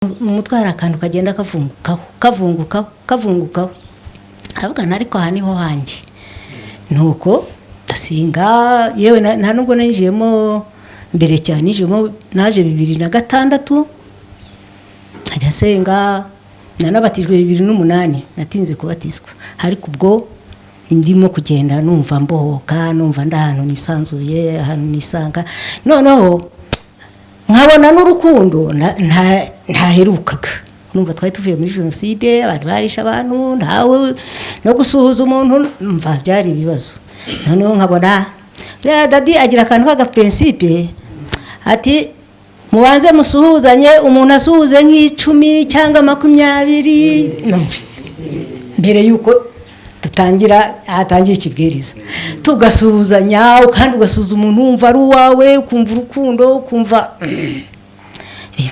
Mu mutwe hari akantu kagenda kavungukaho, kavungukaho, kavungukaho. Avuga nti: "Ariko aha niho hanjye." Nuko ndasenga. Yewe, nta nubwo ninjiyemo mbere cyane, ninjiyemo naje 2006, nkajya nsenga. Nanabatijwe 2008, natinze kubatizwa, ariko ubwo ndimo kugenda numva mbohoka, numva ndi ahantu nisanzuye, ahantu nisanga. Noneho nkabona n'urukundo ntaherukaga. Numva twari tuvuye muri jenoside, abantu barishe abantu, ntawe no gusuhuza umuntu mva byari ibibazo. Noneho nkabona rero daddy agira akantu k'agaprincipe, ati: "Mubanze musuhuzanye, umuntu asuhuze nk'icumi cyangwa 20 mbere y'uko dutangira." Hatangiye ikibwiriza, tugasuhuzanya, kandi ugasuhuza umuntu wumva ari uwawe, ukumva urukundo, ukumva ibintu.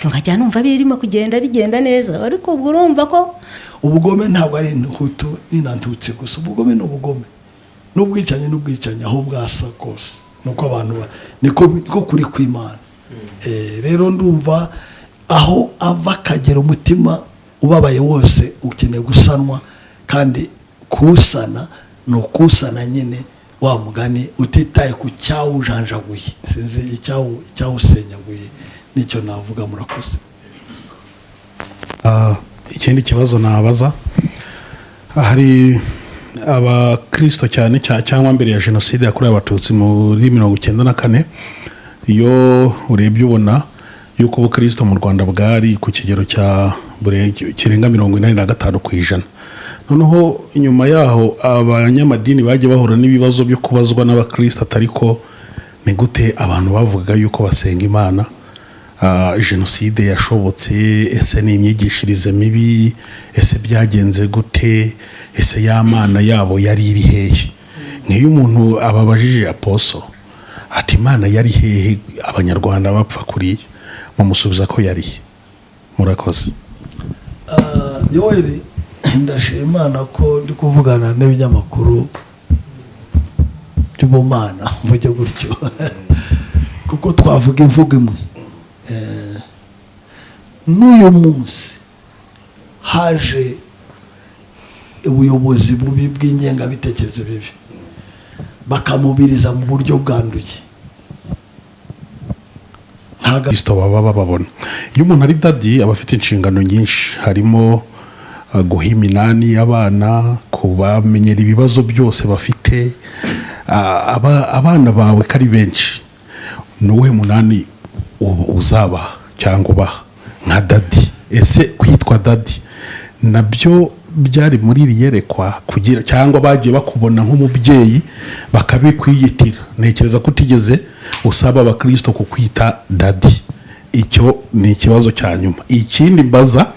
Nkajya numva birimo kugenda bigenda neza, ariko ubwo urumva ko Ubugome ntabwo ari Hutu n'Intutsi gusa. Ubugome ni ubugome, n'ubwicanyi n'ubwicanyi, aho bwasa kose. Nuko abantu niko kuri kw'Imana. Rero ndumva aho ava akagera, umutima ubabaye wose ukeneye gusanwa, kandi kuwusana ni ukuwusana nyine wa mugani utitaye ku cyawujanjaguye, sinzi icyawusenyaguye. Nicyo navuga, murakoze. Ikindi kibazo nabaza, hari abakirisito cyane cyangwa mbere ya jenoside yakorewe Abatutsi muri 94, iyo urebye ubona yuko ubukristo mu Rwanda bwari ku kigero cya kirenga 85%. Noneho nyuma yaho abanyamadini bagiye bahura n'ibibazo byo kubazwa n'abakirisito, atari ko ni gute abantu bavugaga yuko basenga Imana, jenoside yashobotse? Ese ni imyigishirize mibi? Ese byagenze gute? Ese ya Mana yabo yari iri hehe? Nk'iyo umuntu ababajije, apostle, ati: "Imana yari hehe Abanyarwanda bapfa kuriya?" Mumusubiza ko yari he? Murakoze. Yoweri, ndashima Imana ko ndi kuvugana n'ibinyamakuru by'ubumana, mvuge gutyo, kuko twavuga imvugo imwe. N'uyu munsi haje ubuyobozi bubi bw'ingengabitekerezo bibi, bakamubiriza mu buryo bwanduye, ntabwo Kristo baba bababona. Iyo umuntu ari daddy aba afite inshingano nyinshi, harimo guha iminani abana, kubamenyera ibibazo byose bafite. Abana bawe ko ari benshi, ni uwuhe munani uzabaha cyangwa ubaha nka daddy? Ese kwitwa daddy nabyo byari muri iri yerekwa kugira, cyangwa bagiye bakubona nk'umubyeyi bakabikwiyitira? Ntekereza ko utigeze usaba abakirisito kukwita daddy. Icyo ni ikibazo cya nyuma. Ikindi mbaza,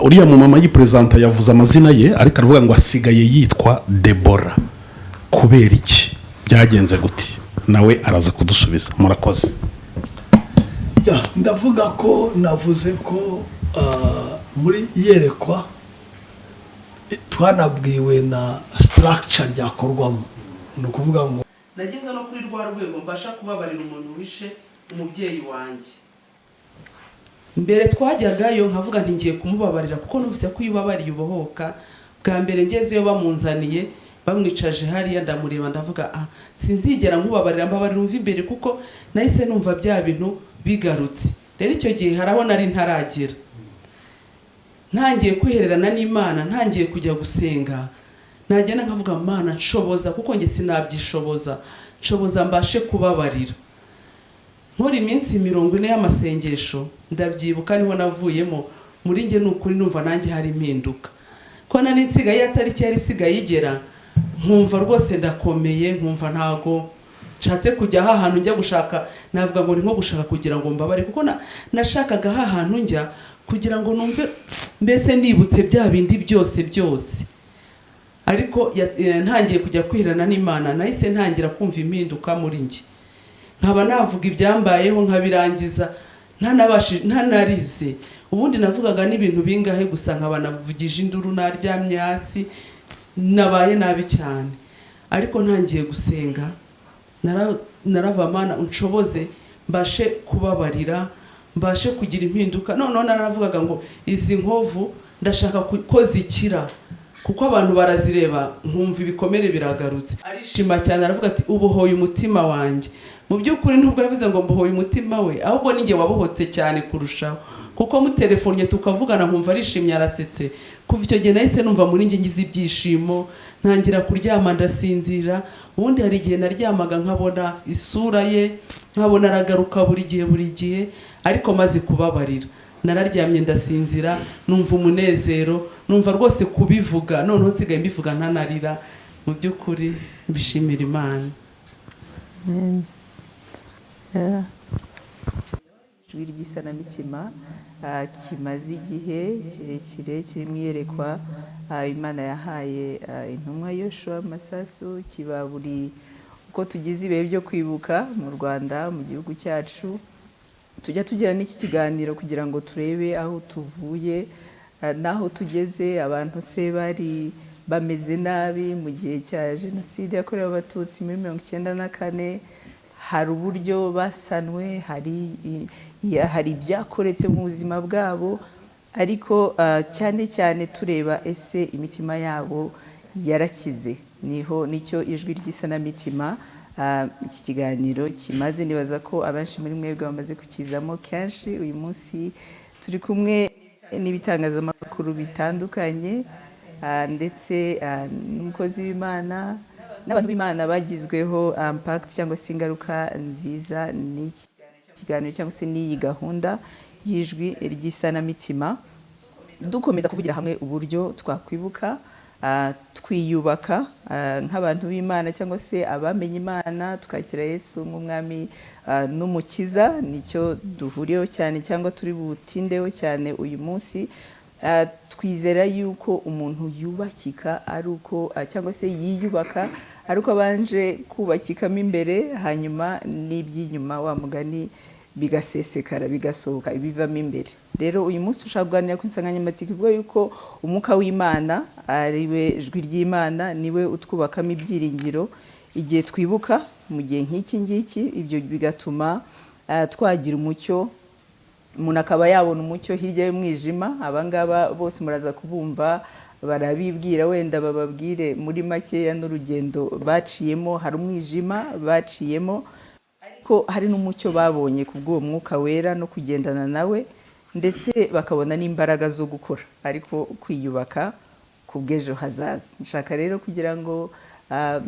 uriya mumama yiperezanta yavuze amazina ye, ariko aravuga ngo asigaye yitwa Debora. Kubera iki? Byagenze gute? Nawe araza kudusubiza. Murakoze. Ya, ndavuga ko navuze ko muri iyerekwa twanabwiwe na structure ryakorwamo, ni ukuvuga ngo Nageze no kuri rwa rwego mbasha kubabarira umuntu wishe umubyeyi wanjye. Mbere twajyagayo nkavuga nti: "Ngiye kumubabarira," kuko numvise ko iyo ubabariye ubohoka. Bwa mbere ngezeyo bamunzaniye, bamwicaje hariya, ndamureba ndavuga: "Ah, sinzigera nkubabarira, mbabarira umva imbere," kuko nahise numva bya bintu bigarutse. Rero icyo gihe hari aho nari ntaragera, ntangiye kwihererana n'Imana, ntangiye kujya gusenga. Nagenda nkavuga: "Mana, nshoboza, kuko njye sinabyishoboza, nshoboza mbashe kubabarira." Nkora iminsi 40 y'amasengesho, ndabyibuka, niho navuyemo muri njye ni ukuri numva nanjye hari impinduka, ko nari nsigaye ya tariki yari isigaye igera, nkumva rwose ndakomeye, nkumva ntago nshatse kujya ha hantu njya gushaka. Navuga ngo ni nko gushaka kugira ngo mbabare, kuko nashakaga ha hantu njya kugira ngo numve mbese nibutse bya bindi byose byose. Ariko ntangiye kujya kwirana n'Imana, nahise ntangira kumva impinduka muri njye, nkaba navuga ibyambayeho nkabirangiza ntanarize. Ubundi navugaga n'ibintu bingahe gusa nkaba navugije induru, naryamye hasi, nabaye nabi cyane. Ariko ntangiye gusenga, narava: "Mana, unshoboze mbashe kubabarira." mbashe kugira impinduka. Noneho naravugaga ngo izi nkovu ndashaka ko zikira, kuko abantu barazireba nkumva ibikomere biragarutse. Arishima cyane aravuga ati ubohoye umutima wanjye. Mu by'ukuri nubwo yavuze ngo mbohoye umutima we, ahubwo ninjye wabohotse cyane kurushaho, kuko mutelefonye tukavugana nkumva arishimye arasetse. Kuva icyo gihe nahise numva muri njye ngize ibyishimo, ntangira kuryama ndasinzira. Ubundi hari igihe naryamaga nkabona isura ye, nkabona aragaruka buri gihe buri gihe, ariko maze kubabarira nararyamye ndasinzira, numva umunezero, numva rwose kubivuga noneho nsigaye mbivuga ntanarira. Mu by'ukuri mbishimira Imana. Ijwi ry'isanamitima kimaze igihe kirekire kiri mu iyerekwa Imana yahaye intumwa Yoshua Masasu, kiba buri uko tugize ibihe byo kwibuka mu Rwanda, mu gihugu cyacu. Tujya tugira n'iki kiganiro kugira ngo turebe aho tuvuye n'aho tugeze. Abantu se bari bameze nabi mu gihe cya jenoside yakorewe Abatutsi muri 94, hari uburyo basanwe, hari ibyakoretse mu buzima bwabo, ariko cyane cyane tureba ese imitima yabo yarakize. Niho nicyo ijwi ry'isanamitima iki kiganiro kimaze. Nibaza ko abenshi muri mwebwe bamaze kukizamo kenshi. Uyu munsi turi kumwe n'ibitangazamakuru bitandukanye, ndetse n'umukozi w'Imana n'abantu b'Imana bagizweho impact cyangwa se ingaruka nziza n'iki kiganiro cyangwa se n'iyi gahunda y'ijwi ry'isanamitima. Dukomeza kuvugira hamwe uburyo twakwibuka, twiyubaka nk'abantu b'Imana cyangwa se abamenye Imana, tukakira Yesu nk'umwami n'umukiza. Nicyo duhuriyeho cyane cyangwa turi butindeho cyane uyu munsi. Twizera yuko umuntu yubakika ari uko, cyangwa se yiyubaka ari uko abanje kubakikamo imbere, hanyuma n'iby'inyuma wa mugani bigasesekara, bigasohoka ibivamo imbere. Rero uyu munsi ushaka kuganira ku insanganyamatsiko ivuga yuko umwuka w'Imana ari we jwi ry'Imana, niwe utwubakamo ibyiringiro igihe twibuka mu gihe nk'iki ngiki. Ibyo bigatuma twagira umucyo, umuntu akaba yabona umucyo hirya y'umwijima. Abangaba bose muraza kubumva barabibwira, wenda bababwire muri makeya n'urugendo baciyemo. Hari umwijima baciyemo, ariko hari n'umucyo babonye ku bw'uwo mwuka wera no kugendana nawe, ndetse bakabona n'imbaraga zo gukora ariko kwiyubaka ku bw'ejo hazaza. Nshaka rero kugira ngo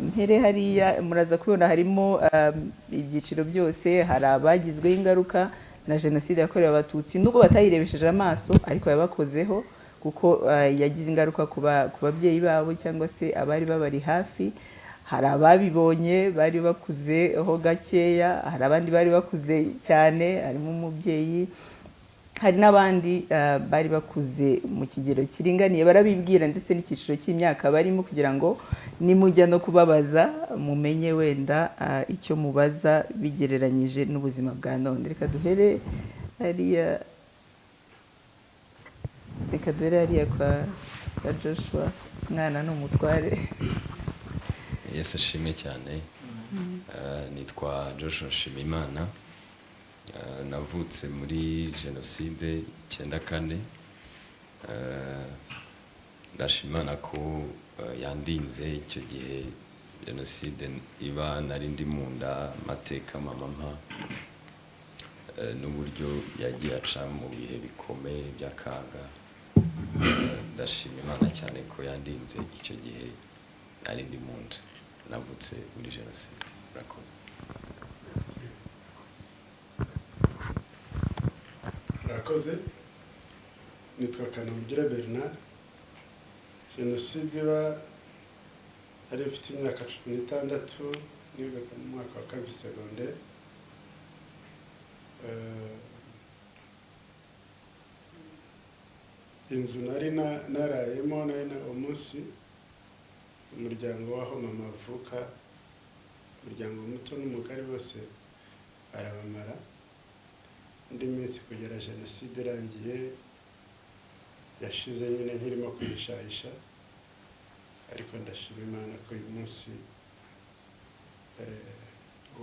mpere hariya, muraza kubona harimo ibyiciro byose. Hari abagizweho ingaruka na jenoside yakorewe Abatutsi, nubwo batayirebesheje amaso ariko yabakozeho, kuko yagize ingaruka ku babyeyi babo cyangwa se abari babari hafi. Hari ababibonye bari bakuze ho gakeya, hari abandi bari bakuze cyane, harimo umubyeyi, hari n'abandi bari bakuze mu kigero kiringaniye. Barabibwira ndetse n'icyiciro cy'imyaka barimo, kugira ngo nimujya no kubabaza mumenye wenda icyo mubaza bigereranyije n'ubuzima bwa none. Reka duhere hariya kwa Joshua, mwana n'umutware. Yesu ashimwe cyane. Nitwa Joshua Nshimiyimana, navutse muri jenoside 94. Ndashima Imana ko yandinze icyo gihe jenoside iba, nari ndi mu nda. Amateka mama mpa n'uburyo yagiye aca mu bihe bikomeye by'akaga, ndashima Imana cyane ko yandinze icyo gihe nari ndi mu nda, navutse muri jenoside. Murakoze. Murakoze. Nitwa Kanamugire Bernard. Jenoside iba ari mfite imyaka 16, nigaga mu mwaka wa 2 segonderi. Inzu nari narayemo, nari na umunsi umuryango w'aho mama avuka, umuryango muto n'umugari bose barabamara. Indi minsi kugera jenoside irangiye yashize nyine nkirimo kwishayisha, ariko ndashima Imana ko uyu munsi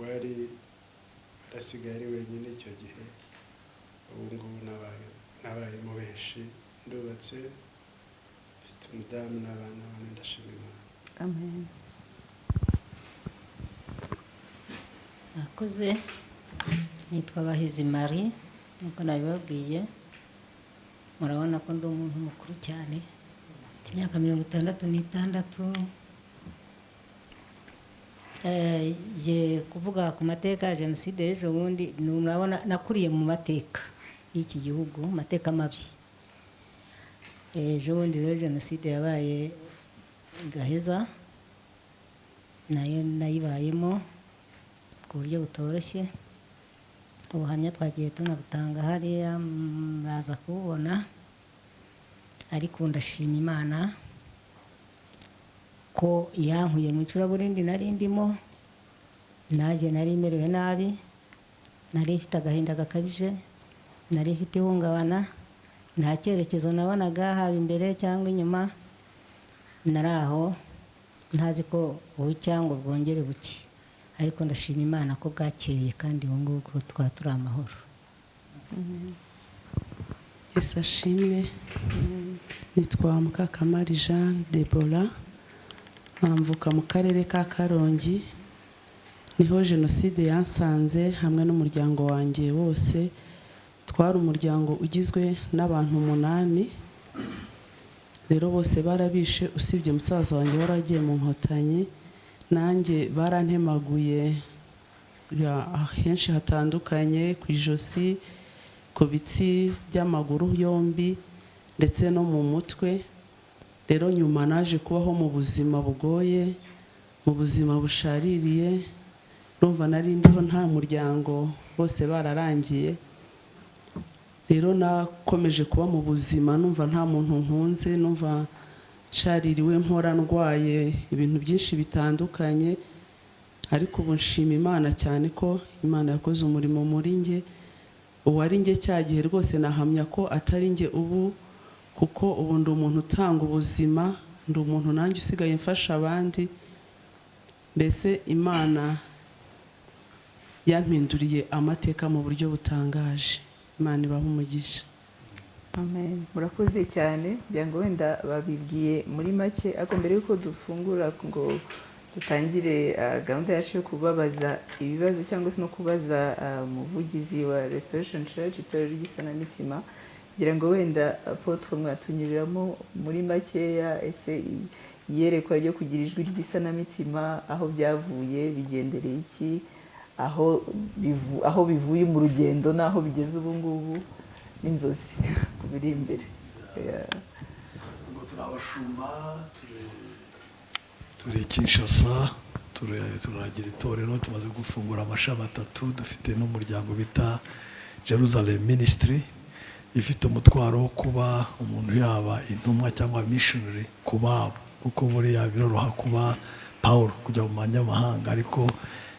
wari asigaye ari wenyine icyo gihe Ubu ngubu nabayemo benshi, ndubatse, mfite umudamu n'abana bane, ndashima Imana. Amen. Nakoze, nitwa Bahizi Marie, nkuko nabibabwiye. Murabona ko ndi umuntu mukuru cyane, mfite imyaka 66. Ngiye kuvuga ku mateka ya jenoside y'ejo bundi. Murabona nakuriye mu mateka y'iki gihugu, amateka mabi. Ejo bundi rero jenoside yabaye gaheza, nayo nayibayemo ku buryo butoroshye. Ubuhamya twagiye tunabutanga hariya, muraza kububona. Ariko ndashima Imana ko yankuye mu icuraburindi nari ndimo. Nanjye nari merewe nabi, nari mfite agahinda gakabije, nari mfite ihungabana, nta cyerekezo nabonaga haba imbere cyangwa inyuma. Nari aho ntazi ko bucya ngo bwongere buke, ariko ndashima Imana ko bwakeye, kandi ubu ngubu twaba turi amahoro. Yesu ashimwe. Nitwa Mukakamari Jean Debora, mvuka mu karere ka Karongi, niho jenoside yansanze hamwe n'umuryango wanjye wose. Twari umuryango ugizwe n'abantu 8, rero bose barabishe usibye musaza wanjye wari wagiye mu Nkotanyi. Nanjye barantemaguye henshi hatandukanye, ku ijosi, ku bitsi by'amaguru yombi, ndetse no mu mutwe. Rero nyuma naje kubaho mu buzima bugoye, mu buzima bushaririye. Urumva nari ndiho nta muryango, bose bararangiye. Rero nakomeje kuba mu buzima numva nta muntu nkunze, numva nshaririwe, mpora ndwaye ibintu byinshi bitandukanye. Ariko ubu nshima Imana cyane ko Imana yakoze umurimo muri nge. Uwari nge cya gihe rwose nahamya ko atari nge ubu, kuko ubu ndi umuntu utanga ubuzima, ndi umuntu nanjye usigaye mfasha abandi. Mbese Imana yampinduriye amateka mu buryo butangaje. Imana ibahe umugisha. Amen. Murakoze cyane. Ngira ngo wenda babibwiye muri make, ariko mbere yuko dufungura ngo dutangire gahunda yacu yo kubabaza ibibazo cyangwa se no kubaza umuvugizi wa Restoration Church, itorero ry'isanamitima, ngira ngo wenda Apotre mwatunyuriramo muri makeya, ese iyerekwa ryo kugira ijwi ry'isanamitima aho byavuye, bigendereye iki, aho bivuye mu rugendo n'aho bigeze ubu ngubu, n'inzozi ku biri imbere. Ngo turi abashumba, turi Kinshasa, turagira itorero, tumaze gufungura amashami 3, dufite n'umuryango bita Jerusalem Ministry, ifite umutwaro wo kuba umuntu yaba intumwa cyangwa missionary ku babo, kuko buriya biroroha kuba Paul kujya mu banyamahanga, ariko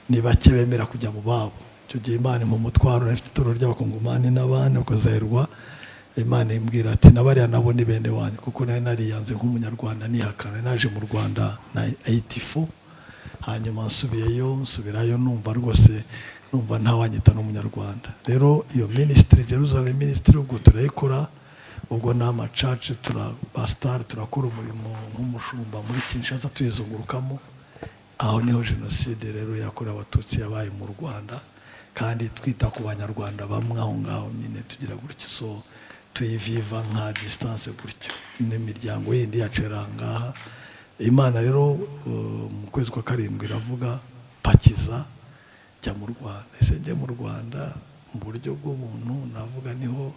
ni bake bemera kujya mu babo. Icyo gihe Imana mu mutwaro ifite itorero ry'abakongomani n'abandi bakazahirwa, Imana imbwira ati nabariya nabo ni bene wanyu, kuko nari nariyanze nk'umunyarwanda nihakana. Naje mu Rwanda na 84, hanyuma nsubirayo numva rwose numva ntawanyita n'umunyarwanda. Rero iyo ministry Jerusalem Ministry ubwo turayikora, ubwo n'ama church turabastar, turakora umurimo nk'umushumba muri Kinshasa tuyizungurukamo. Aho niho jenoside rero yakorewe Abatutsi yabaye mu Rwanda, kandi twita ku banyarwanda bamwe aho ngaho nyine tugira gutyo, so tuyiviva nka distance gutyo n'imiryango yindi yacu ngaha. Imana rero mu kwezi kwa 7 iravuga pakiza jya mu Rwanda. Ese njye mu Rwanda mu buryo bw'ubuntu navuga niho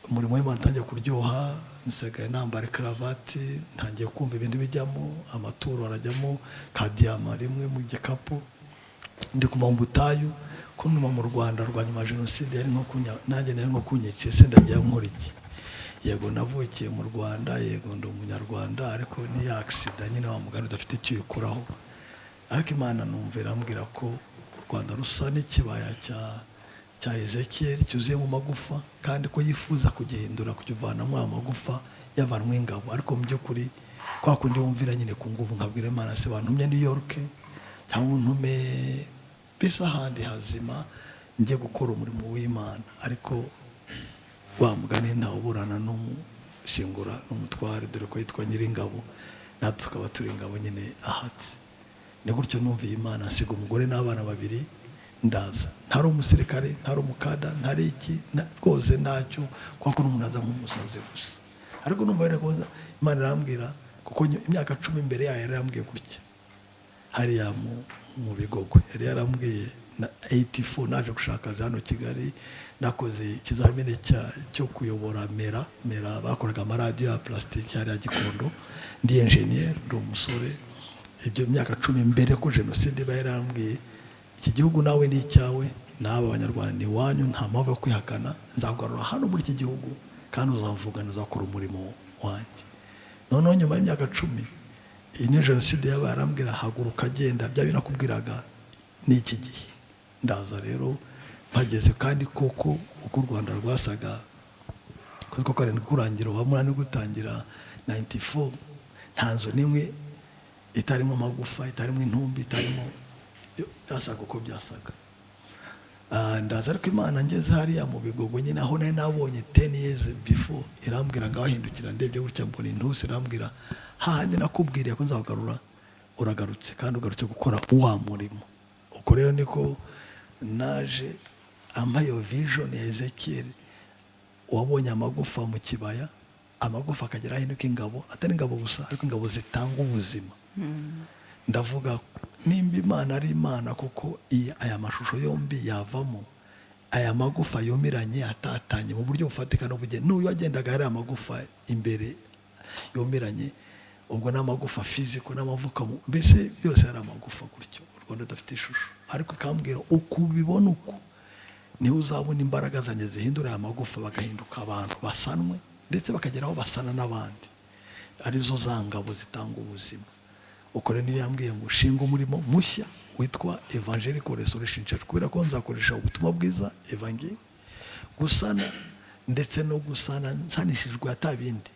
umurimo w'Imana utangiye kuryoha, nsigaye nambara karavati, ntangiye kumva ibintu bijyamo, amaturo arajyamo, ka diyama rimwe mu gikapu, ndi kuva mu butayu. Ko numa mu Rwanda rwa nyuma ya jenoside yari nko nanjye nari nko kunyica, ese ndagiye nkora iki? Yego navukiye mu Rwanda, yego ndi umunyarwanda, ariko ni ya accident nyine wa mugani udafite icyo uyikuraho. Ariko Imana numva irambwira ko u Rwanda rusa n'ikibaya cya Ezekiel cyuzuye mu magufa, kandi ko yifuza kugihindura kukivanamo amagufa yavanwe ingabo. Ariko mu by'ukuri kwa kundi wumvira nyine ku nguvu, nkabwira Imana se bantumye New York cyangwa ntume bisa ahandi hazima njye gukora umurimo w'Imana. Ariko Wa mugani ntawuburana n'umushingura n'umutware, dore ko yitwa Nyiringabo, natwe tukaba turi ingabo nyine ahatse. Ni gutyo numviye Imana, nsiga umugore n'abana babiri, ndaza. Ntari umusirikare, ntari umukada, ntari iki, rwose ntacyo, kuko n'umuntu aza nk'umusazi gusa. Ariko numva rero ko Imana irambwira, kuko imyaka 10 imbere yayo yari yarambwiye gutya, hariya mu Bigogwe yari yarambwiye na 84 naje gushaka akazi hano Kigali, nakoze ikizamini cyo kuyobora mera bakoraga amaradiyo ya plastique hariya Gikondo, ndi engineer, ndi umusore. Ibyo myaka 10 mbere ko jenoside iba, yarambwiye iki gihugu nawe ni icyawe, n'aba Banyarwanda ni iwanyu, nta mpamvu yo kwihakana, nzakugarura hano muri iki gihugu kandi uzavugana, uzakora umurimo wanjye. Noneho nyuma y'imyaka 10 iyi ni jenoside yabaye, arambwira haguruka agenda, bya binakubwiraga ni iki gihe. Ndaza rero mpageze, kandi koko uko u Rwanda rwasaga kuko karindwi kurangira uwa munani gutangira 94, nta nzu n'imwe itarimo amagufa, itarimo intumbi, itarimo, byasaga uko byasaga. Ndaza ariko Imana ngeze hariya mu Bigogwe nyine aho nari nabonye 10 years before, irambwira ngo ahindukira, ndebye gutya mbona intusi, irambwira hahandi nakubwiriye ko nzakugarura, uragarutse kandi ugarutse gukora wa murimo. Uko rero niko naje, ampa iyo vision ya Ezekiel wabonye amagufa mu kibaya, amagufa akagera ahinduka ingabo, atari ingabo gusa ariko ingabo zitanga ubuzima. Ndavuga nimba Imana ari Imana kuko aya mashusho yombi yavamo, aya magufa yumiranye atatanye mu buryo bufatika n'ubugeni, n'uyu wagendaga ari amagufa imbere yumiranye, ubwo n'amagufa fiziko n'amavuka, mbese byose ari amagufa gutyo, u Rwanda rudafite ishusho. Ariko ikambwira uko ubibona uko niho uzabona imbaraga zanjye zihindura aya magufa bagahinduka abantu basanwe, ndetse bakagera aho basana n'abandi, arizo za ngabo zitanga ubuzima. Uko rero niyo yambwiye ngo shinga umurimo mushya witwa Evangelical Restoration Church, kubera ko nzakoresha ubutumwa bwiza evangeli gusana, ndetse no gusana nsanishijwe atabindi.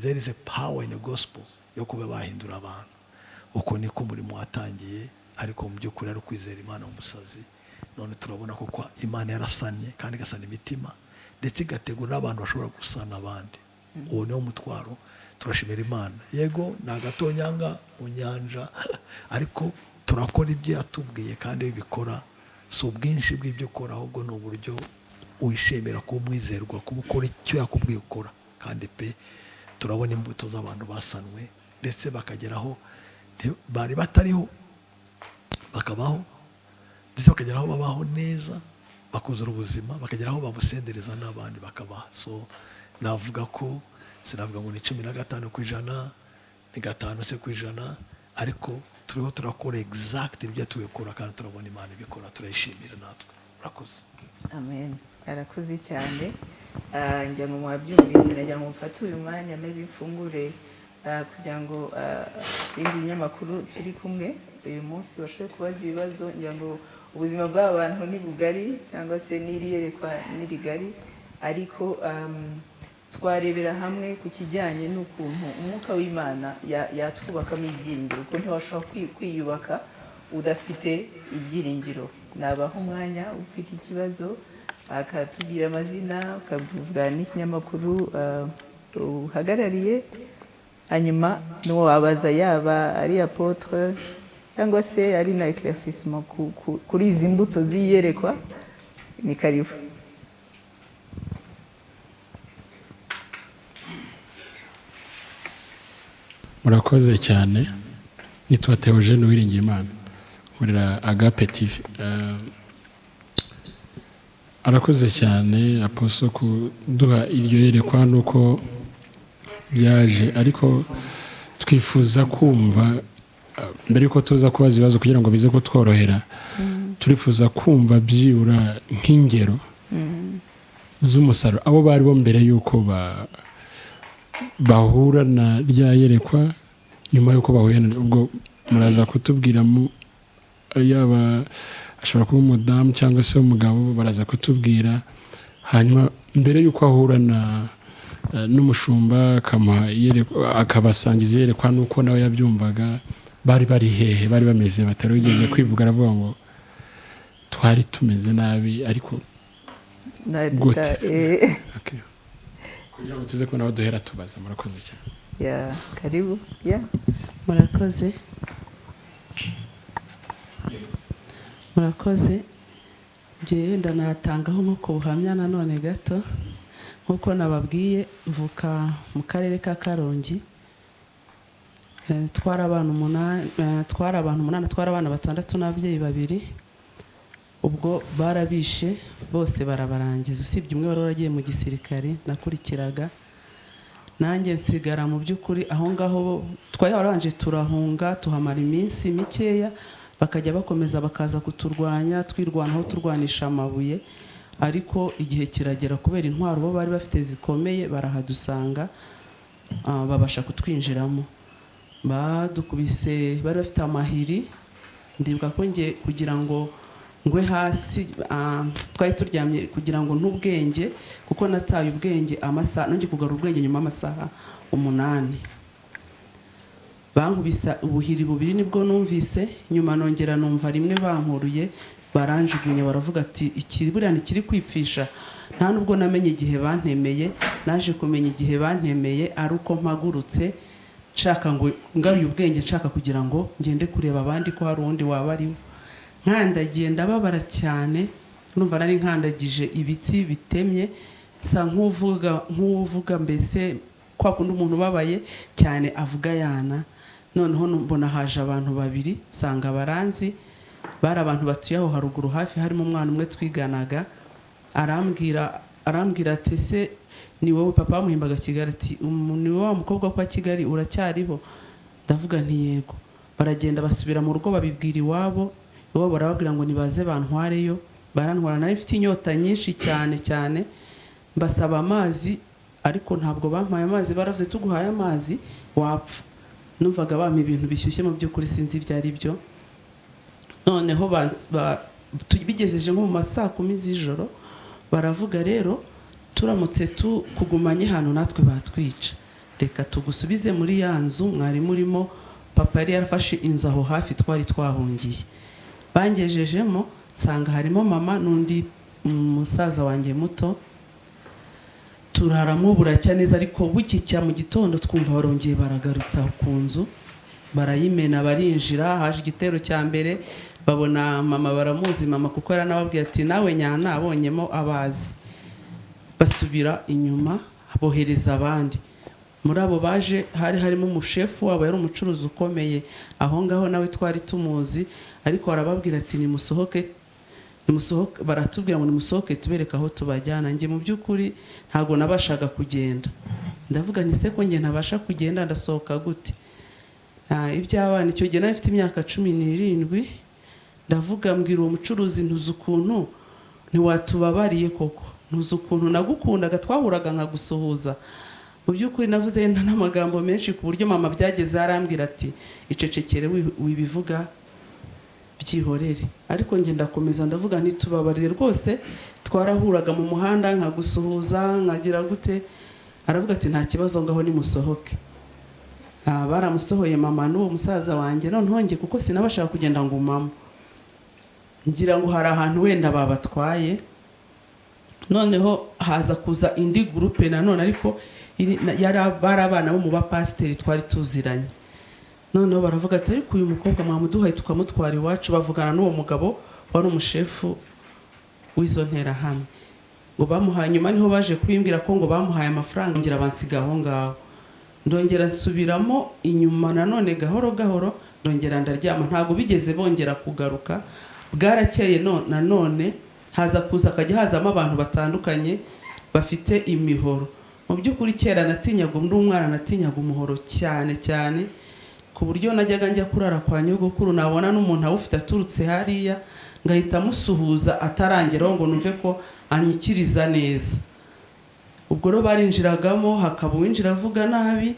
There is a power in the gospel yo kuba bahindura abantu. Uko niko umurimo watangiye, ariko mu by'ukuri ari ukwizera Imana umusazi. None turabona ko kwa Imana yarasanye kandi igasana imitima, ndetse igategura n'abantu bashobora gusana abandi. Uwo niwo mutwaro, turashimira Imana. Yego ni agatonyanga mu nyanja, ariko turakora ibyo yatubwiye kandi bikora. Si ubwinshi bw'ibyo ukora, ahubwo ni uburyo wishimira kuba umwizerwa, kuba ukora icyo yakubwiye ukora. Kandi pe turabona imbuto z'abantu basanwe, ndetse bakageraho bari batariho bakabaho, ndetse bakageraho babaho neza, bakuzura ubuzima, bakageraho babusendereza n'abandi bakabaha. So navuga ko sinavuga ngo ni 15%, ni 5 se ku ijana, ariko turiho turakora exact ibyo tubikora, kandi turabona Imana ibikora, turayishimira natwe. Urakoze. Amen. Arakoze cyane. Ngira ngo mwabyumvise, nagira ngo mufate uyu mwanya maybe mfungure kugira ngo ibindi binyamakuru turi kumwe uyu munsi bashobore kubaza ibibazo. Ngira ngo ubuzima bw'aba bantu ni bugari, cyangwa se n'iriyerekwa ni rigari, ariko twarebera hamwe ku kijyanye n'ukuntu umwuka w'Imana yatwubakamo ibyiringiro, kuko ntiwashobora kwiyubaka udafite ibyiringiro. Nabaha umwanya ufite ikibazo akatubwira amazina, akavuga n'ikinyamakuru uhagarariye, hanyuma n'uwo wabaza yaba ari apotre cyangwa se ari na éclaircissement kuri izi mbuto z'iyerekwa, ni karibu. Murakoze cyane. Nitwa Theogene Uwiringiyimana, nkorera Agape TV. Arakoze cyane Apostle kuduha iryo yerekwa nuko byaje, ariko twifuza kumva mbere yuko tuza kubaza ibibazo kugira ngo bize kutworohera, turifuza kumva byibura nk'ingero z'umusaruro abo bari bo mbere yuko bahura na rya yerekwa, nyuma yuko bahuye na ubwo muraza kutubwira, yaba ashobora kuba umudamu cyangwa se umugabo, baraza kutubwira. Hanyuma mbere yuko ahura na n'umushumba akabasangiza iyerekwa nuko nawe yabyumvaga, bari bari hehe, bari bameze batari wigeze kwivuga, aravuga ngo twari tumeze nabi, ariko gute? Okay. Kugira ngo tuze kubona aho duhera tubaza. Murakoze cyane. Ya, karibu ya. Murakoze, murakoze. Njyewe ndanatangaho nko ku buhamya nanone gato. Nk'uko nababwiye, mvuka mu karere ka Karongi. Twari abantu umunani, twari abantu umunani, twari abana batandatu n'ababyeyi babiri. Ubwo barabishe bose barabarangiza, usibye umwe wari waragiye mu gisirikare nakurikiraga. Nanjye nsigara mu by'ukuri aho ngaho. Twari warabanje turahunga, tuhamara iminsi mikeya, bakajya bakomeza bakaza kuturwanya, twirwanaho turwanisha amabuye. Ariko igihe kiragera, kubera intwaro bo bari bafite zikomeye, barahadusanga, babasha kutwinjiramo. Badukubise, bari bafite amahiri. Ndibuka ko nge kugira ngo ngwe hasi, twari turyamye, kugira ngo n'ubwenge, kuko nataye ubwenge amasaha, nongeye kugarura ubwenge nyuma y'amasaha 8. Bankubisa ubuhiri bubiri nibwo numvise. Nyuma nongera numva rimwe, bankuruye baranjugunya, baravuga ati iki buriya ntikiri kwipfisha. Nta nubwo namenye igihe bantemeye. Naje kumenya igihe bantemeye ari uko mpagurutse nshaka ngo ngaruye ubwenge, nshaka kugira ngo ngende kureba abandi ko hari uwundi waba ari we. Nkandagiye ndababara cyane, numva nari nkandagije ibitsi bitemye, nsa nk'uvuga mbese kwa kundi umuntu ubabaye cyane avuga yana. Noneho mbona haje abantu babiri, nsanga baranzi, bari abantu batuye aho haruguru hafi, harimo umwana umwe twiganaga. Arambwira ati ese ni wowe? Papa bamuhimbaga Kigali. Ati ni wowe wa mukobwa wo kwa Kigali, uracyariho? Ndavuga nti yego. Baragenda basubira mu rugo babibwira iwabo, iwabo barababwira ngo nibaze bantwareyo. Barantwara, nari mfite inyota nyinshi cyane cyane, mbasaba amazi ariko ntabwo bampaye amazi. Baravuze tuguhaye amazi wapfa. Numvaga bampa ibintu bishyushye, mu by'ukuri sinzi ibyo ari byo. Noneho bigejeje nko mu ma saa 10 z'ijoro, baravuga rero turamutse tukugumanye hano natwe batwica, reka tugusubize muri ya nzu mwari murimo. Papa yari yarafashe inzu aho hafi twari twahungiye. Bangejejemo nsanga harimo mama n'undi musaza wanjye muto. Turaramo buracya neza, ariko bukicya mu gitondo twumva barongeye baragarutse aho ku nzu, barayimena barinjira. Haje igitero cya mbere, babona mama baramuzi mama, kuko yaranababwiye ati nawe nyana abonyemo abazi. Basubira inyuma bohereza abandi. Muri abo baje hari harimo umushefu wabo, yari umucuruzi ukomeye aho ngaho, nawe twari tumuzi. Ariko arababwira ati nimusohoke, nimusohoke. Baratubwira ngo nimusohoke tubereke aho tubajyana. Njye mu by'ukuri ntabwo nabashaga kugenda. Ndavuga nti se ko njye ntabasha kugenda ndasohoka gute? Iby'abana icyo gihe nari mfite imyaka 17. Ndavuga mbwira uwo mucuruzi, ntuzi ukuntu ntiwatubabariye koko, ntuzi ukuntu nagukundaga, twahuraga nkagusuhuza. Mu by'ukuri navuze n'amagambo menshi, ku buryo mama byageze arambwira ati icecekere wibivuga byihorere. Ariko njye ndakomeza ndavuga ntitubabarire rwose, twarahuraga mu muhanda nkagusuhuza nkagira gute. Aravuga ati nta kibazo, ngaho nimusohoke. Baramusohoye mama n'uwo musaza wanjye. Noneho njye kuko sinabashaka kugenda ngo mama, ngira ngo hari ahantu wenda babatwaye. Noneho haza kuza indi groupe nanone, ariko bari abana bo mu bapasiteri twari tuziranye. Noneho baravuga ati ariko uyu mukobwa mwamuduhaye tukamutwara iwacu. Bavugana n'uwo mugabo wari umushefu w'izo nterahamwe ngo bamuhaye. Nyuma niho baje kubimbwira ko ngo bamuhaye amafaranga, ngira bansiga aho ngaho. Ndongera nsubiramo inyuma nanone gahoro gahoro, ndongera ndaryama, ntabwo bigeze bongera kugaruka. Bwarakeye nanone haza kuza akajya hazamo abantu batandukanye bafite imihoro. Mu by'ukuri kera natinyaga, ndi umwana natinyaga umuhoro cyane cyane, ku buryo najyaga njya kurara kwa nyogokuru, nabona n'umuntu awufite aturutse hariya ngahita musuhuza atarangeraho ngo numve ko anyikiriza neza. Ubwo rero barinjiragamo, hakaba uwinjira avuga nabi,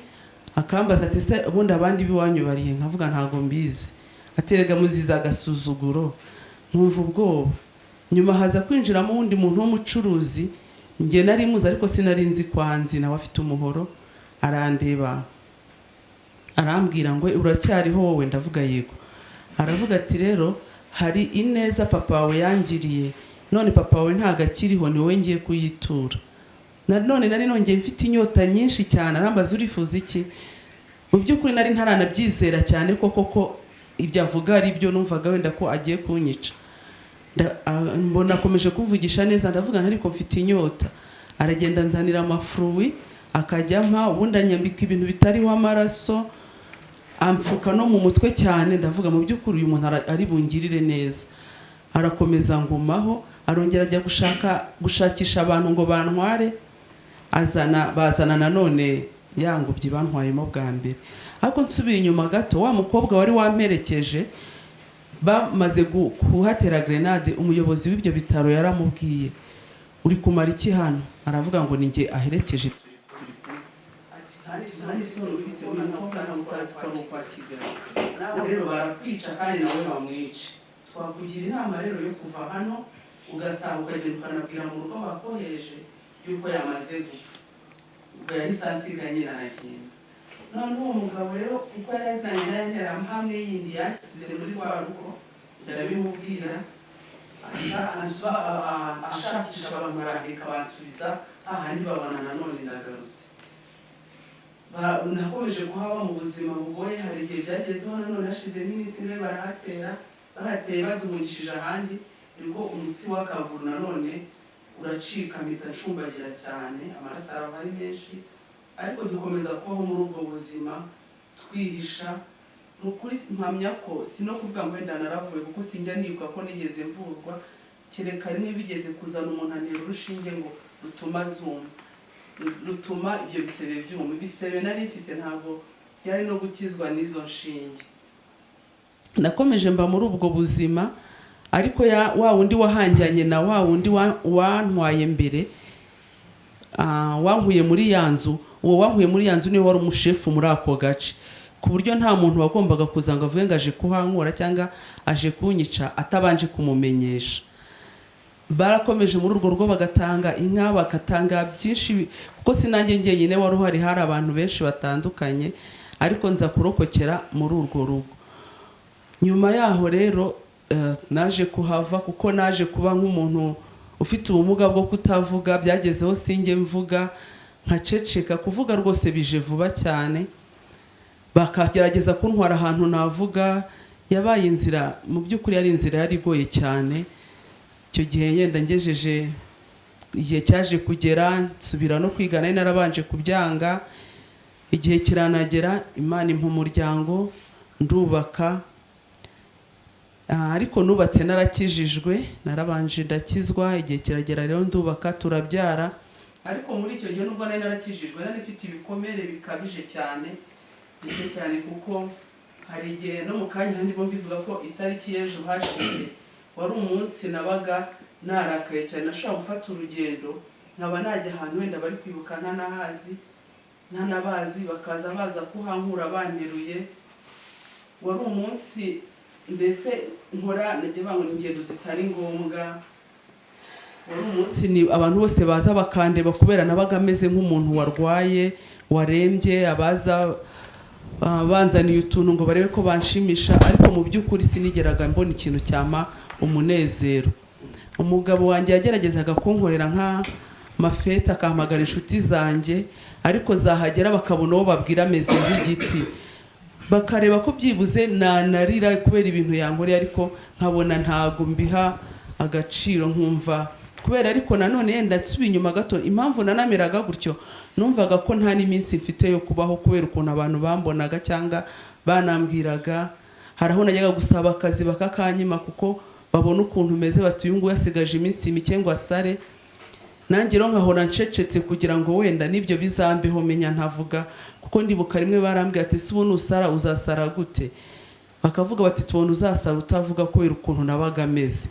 akambaza ati se ubundi abandi b'iwanyu barihe? Nkavuga ntago mbizi. Aterega muziza agasuzuguro, nkumva ubwoba. Nyuma haza kwinjiramo uwundi muntu w'umucuruzi, njye nari muzi ariko sinari nzi kwanzi, nawe afite umuhoro. Arandeba arambwira ngo uracyariho wowe? Ndavuga yego. Aravuga ati rero hari ineza papa wawe yangiriye, none papa wawe ntago akiriho, ni wowe ngiye kuyitura. Nanone nari nongeye mfite inyota nyinshi cyane. Arambaza urifuza iki? Mu by'ukuri nari ntaranabyizera cyane ko koko ibyo avuga ari byo, numvaga wenda ko agiye kunyica. Mbona akomeje kumvugisha neza, ndavuga nti ariko mfite inyota. Aragenda anzanira amafuruwi akajya ampa, ubundi anyambika ibintu bitariho amaraso, amfuka no mu mutwe cyane. Ndavuga mu by'ukuri uyu muntu ari bungirire neza. Arakomeza ngumaho, arongera ajya gushakisha abantu ngo bantware, bazana nanone ya ngobyi bantwayemo bwa mbere. Ariko nsubiye inyuma gato, wa mukobwa wari wamperekeje bamaze kuhatera grenade, umuyobozi w'ibyo bitaro yaramubwiye uri kumara iki hano? Aravuga ngo ni njye aherekeje. Ati nta n'isoni ufite, uyu mukobwa ntabwo utazi ko kwa Kigali, nawe rero barakwica kandi nawe bamwice. Twakugira inama rero yo kuva hano ugataha ukagenda ukanabwira mu rugo bakohereje yuko yamaze gupfa. Ubwo yahise ansiga nyine aragenda. None uwo mugabo rero kuko yari azanye na ya nterahamwe yindi yashyize muri rwa rugo, ndabimubwira, ashakisha abantu barambika bansubiza hahandi babona nanone ndagarutse. Nakomeje kuhaba mu buzima bugoye. Hari igihe byagezeho nanone hashize nk'iminsi ine barahatera, bahateye baduhungishije ahandi, nibwo umutsi w'akaguru nanone uracika, mpita ncumbagira cyane, amaraso arava ari menshi. Ariko dukomeza kubaho muri ubwo buzima twihisha. Ni ukuri mpamya ko si no kuvuga ngo wenda naravuye, kuko sinjya nibuka ko nigeze mvurwa, kereka rimwe bigeze kuzana umuntu antera urushinge ngo rutuma azuma, rutuma ibyo bisebe byuma. Ibisebe nari mfite ntabwo byari no gukizwa n'izo nshinge. Nakomeje mba muri ubwo buzima, ariko wa wundi wahanjyanye na wa wundi wantwaye mbere, wankuye muri ya nzu, uwo wankuye muri ya nzu niwe wari umushefu muri ako gace, ku buryo nta muntu wagombaga kuza ngo avuge ngo aje kuhankura cyangwa aje kunyica atabanje kumumenyesha. Barakomeje muri urwo rugo bagatanga inka, bagatanga byinshi, kuko sinanjye njyenyine wari uhari, hari abantu benshi batandukanye, ariko nza kurokokera muri urwo rugo. Nyuma yaho rero naje kuhava, kuko naje kuba nk'umuntu ufite ubumuga bwo kutavuga. Byagezeho sinjye mvuga, nkaceceka, kuvuga rwose bije vuba cyane. Bakagerageza kuntwara ahantu navuga, yabaye inzira mu by'ukuri yari inzira yari igoye cyane. Icyo gihe yenda ngejeje igihe cyaje kugera nsubira no kwiga, nari narabanje kubyanga. Igihe kiranagera Imana impa umuryango ndubaka, ariko nubatse narakijijwe, narabanje ndakizwa. Igihe kiragera rero ndubaka, turabyara. Ariko muri icyo gihe nubwo nari narakijijwe, nari mfite ibikomere bikabije cyane, ndetse cyane, kuko hari igihe no mu kanya ndimo mbivuga ko itariki y'ejo hashize wari umunsi nabaga narakaye cyane, nashobora gufata urugendo nkaba najya ahantu wenda bari kwibuka ntanahazi ntanabazi, bakaza baza kuhankura banteruye. Wari umunsi mbese nkora najya banga ingendo zitari ngombwa. Wari umunsi ni abantu bose baza bakandeba, kubera nabaga ameze nk'umuntu warwaye warembye, abaza banzaniye utuntu ngo barebe ko banshimisha, ariko mu by'ukuri sinigeraga mbona ikintu cyampa umunezero. Umugabo wanjye yageragezaga kunkorera nka mafete, akahamagara inshuti zanjye, ariko zahagera bakabona uwo babwira ameze nk'igiti, bakareba ko byibuze nanarira kubera ibintu yankoreye, ariko nkabona ntago mbiha agaciro, nkumva kubera. Ariko nanone yenda nsubiye inyuma gato, impamvu nanameraga gutyo, numvaga ko nta n'iminsi mfite yo kubaho kubera ukuntu abantu bambonaga cyangwa banambwiraga. Hari aho najyaga gusaba akazi bakakanyima, kuko babona ukuntu meze, bati uyu nguyu asigaje iminsi mike ngo asare. Nanjye rero nkahora ncecetse kugira ngo wenda n'ibyo bizambeho menya ntavuga, kuko ndibuka rimwe barambwiye ati si ubu nusara uzasara gute? Bakavuga bati tubona uzasara utavuga kubera ukuntu nabaga ameze.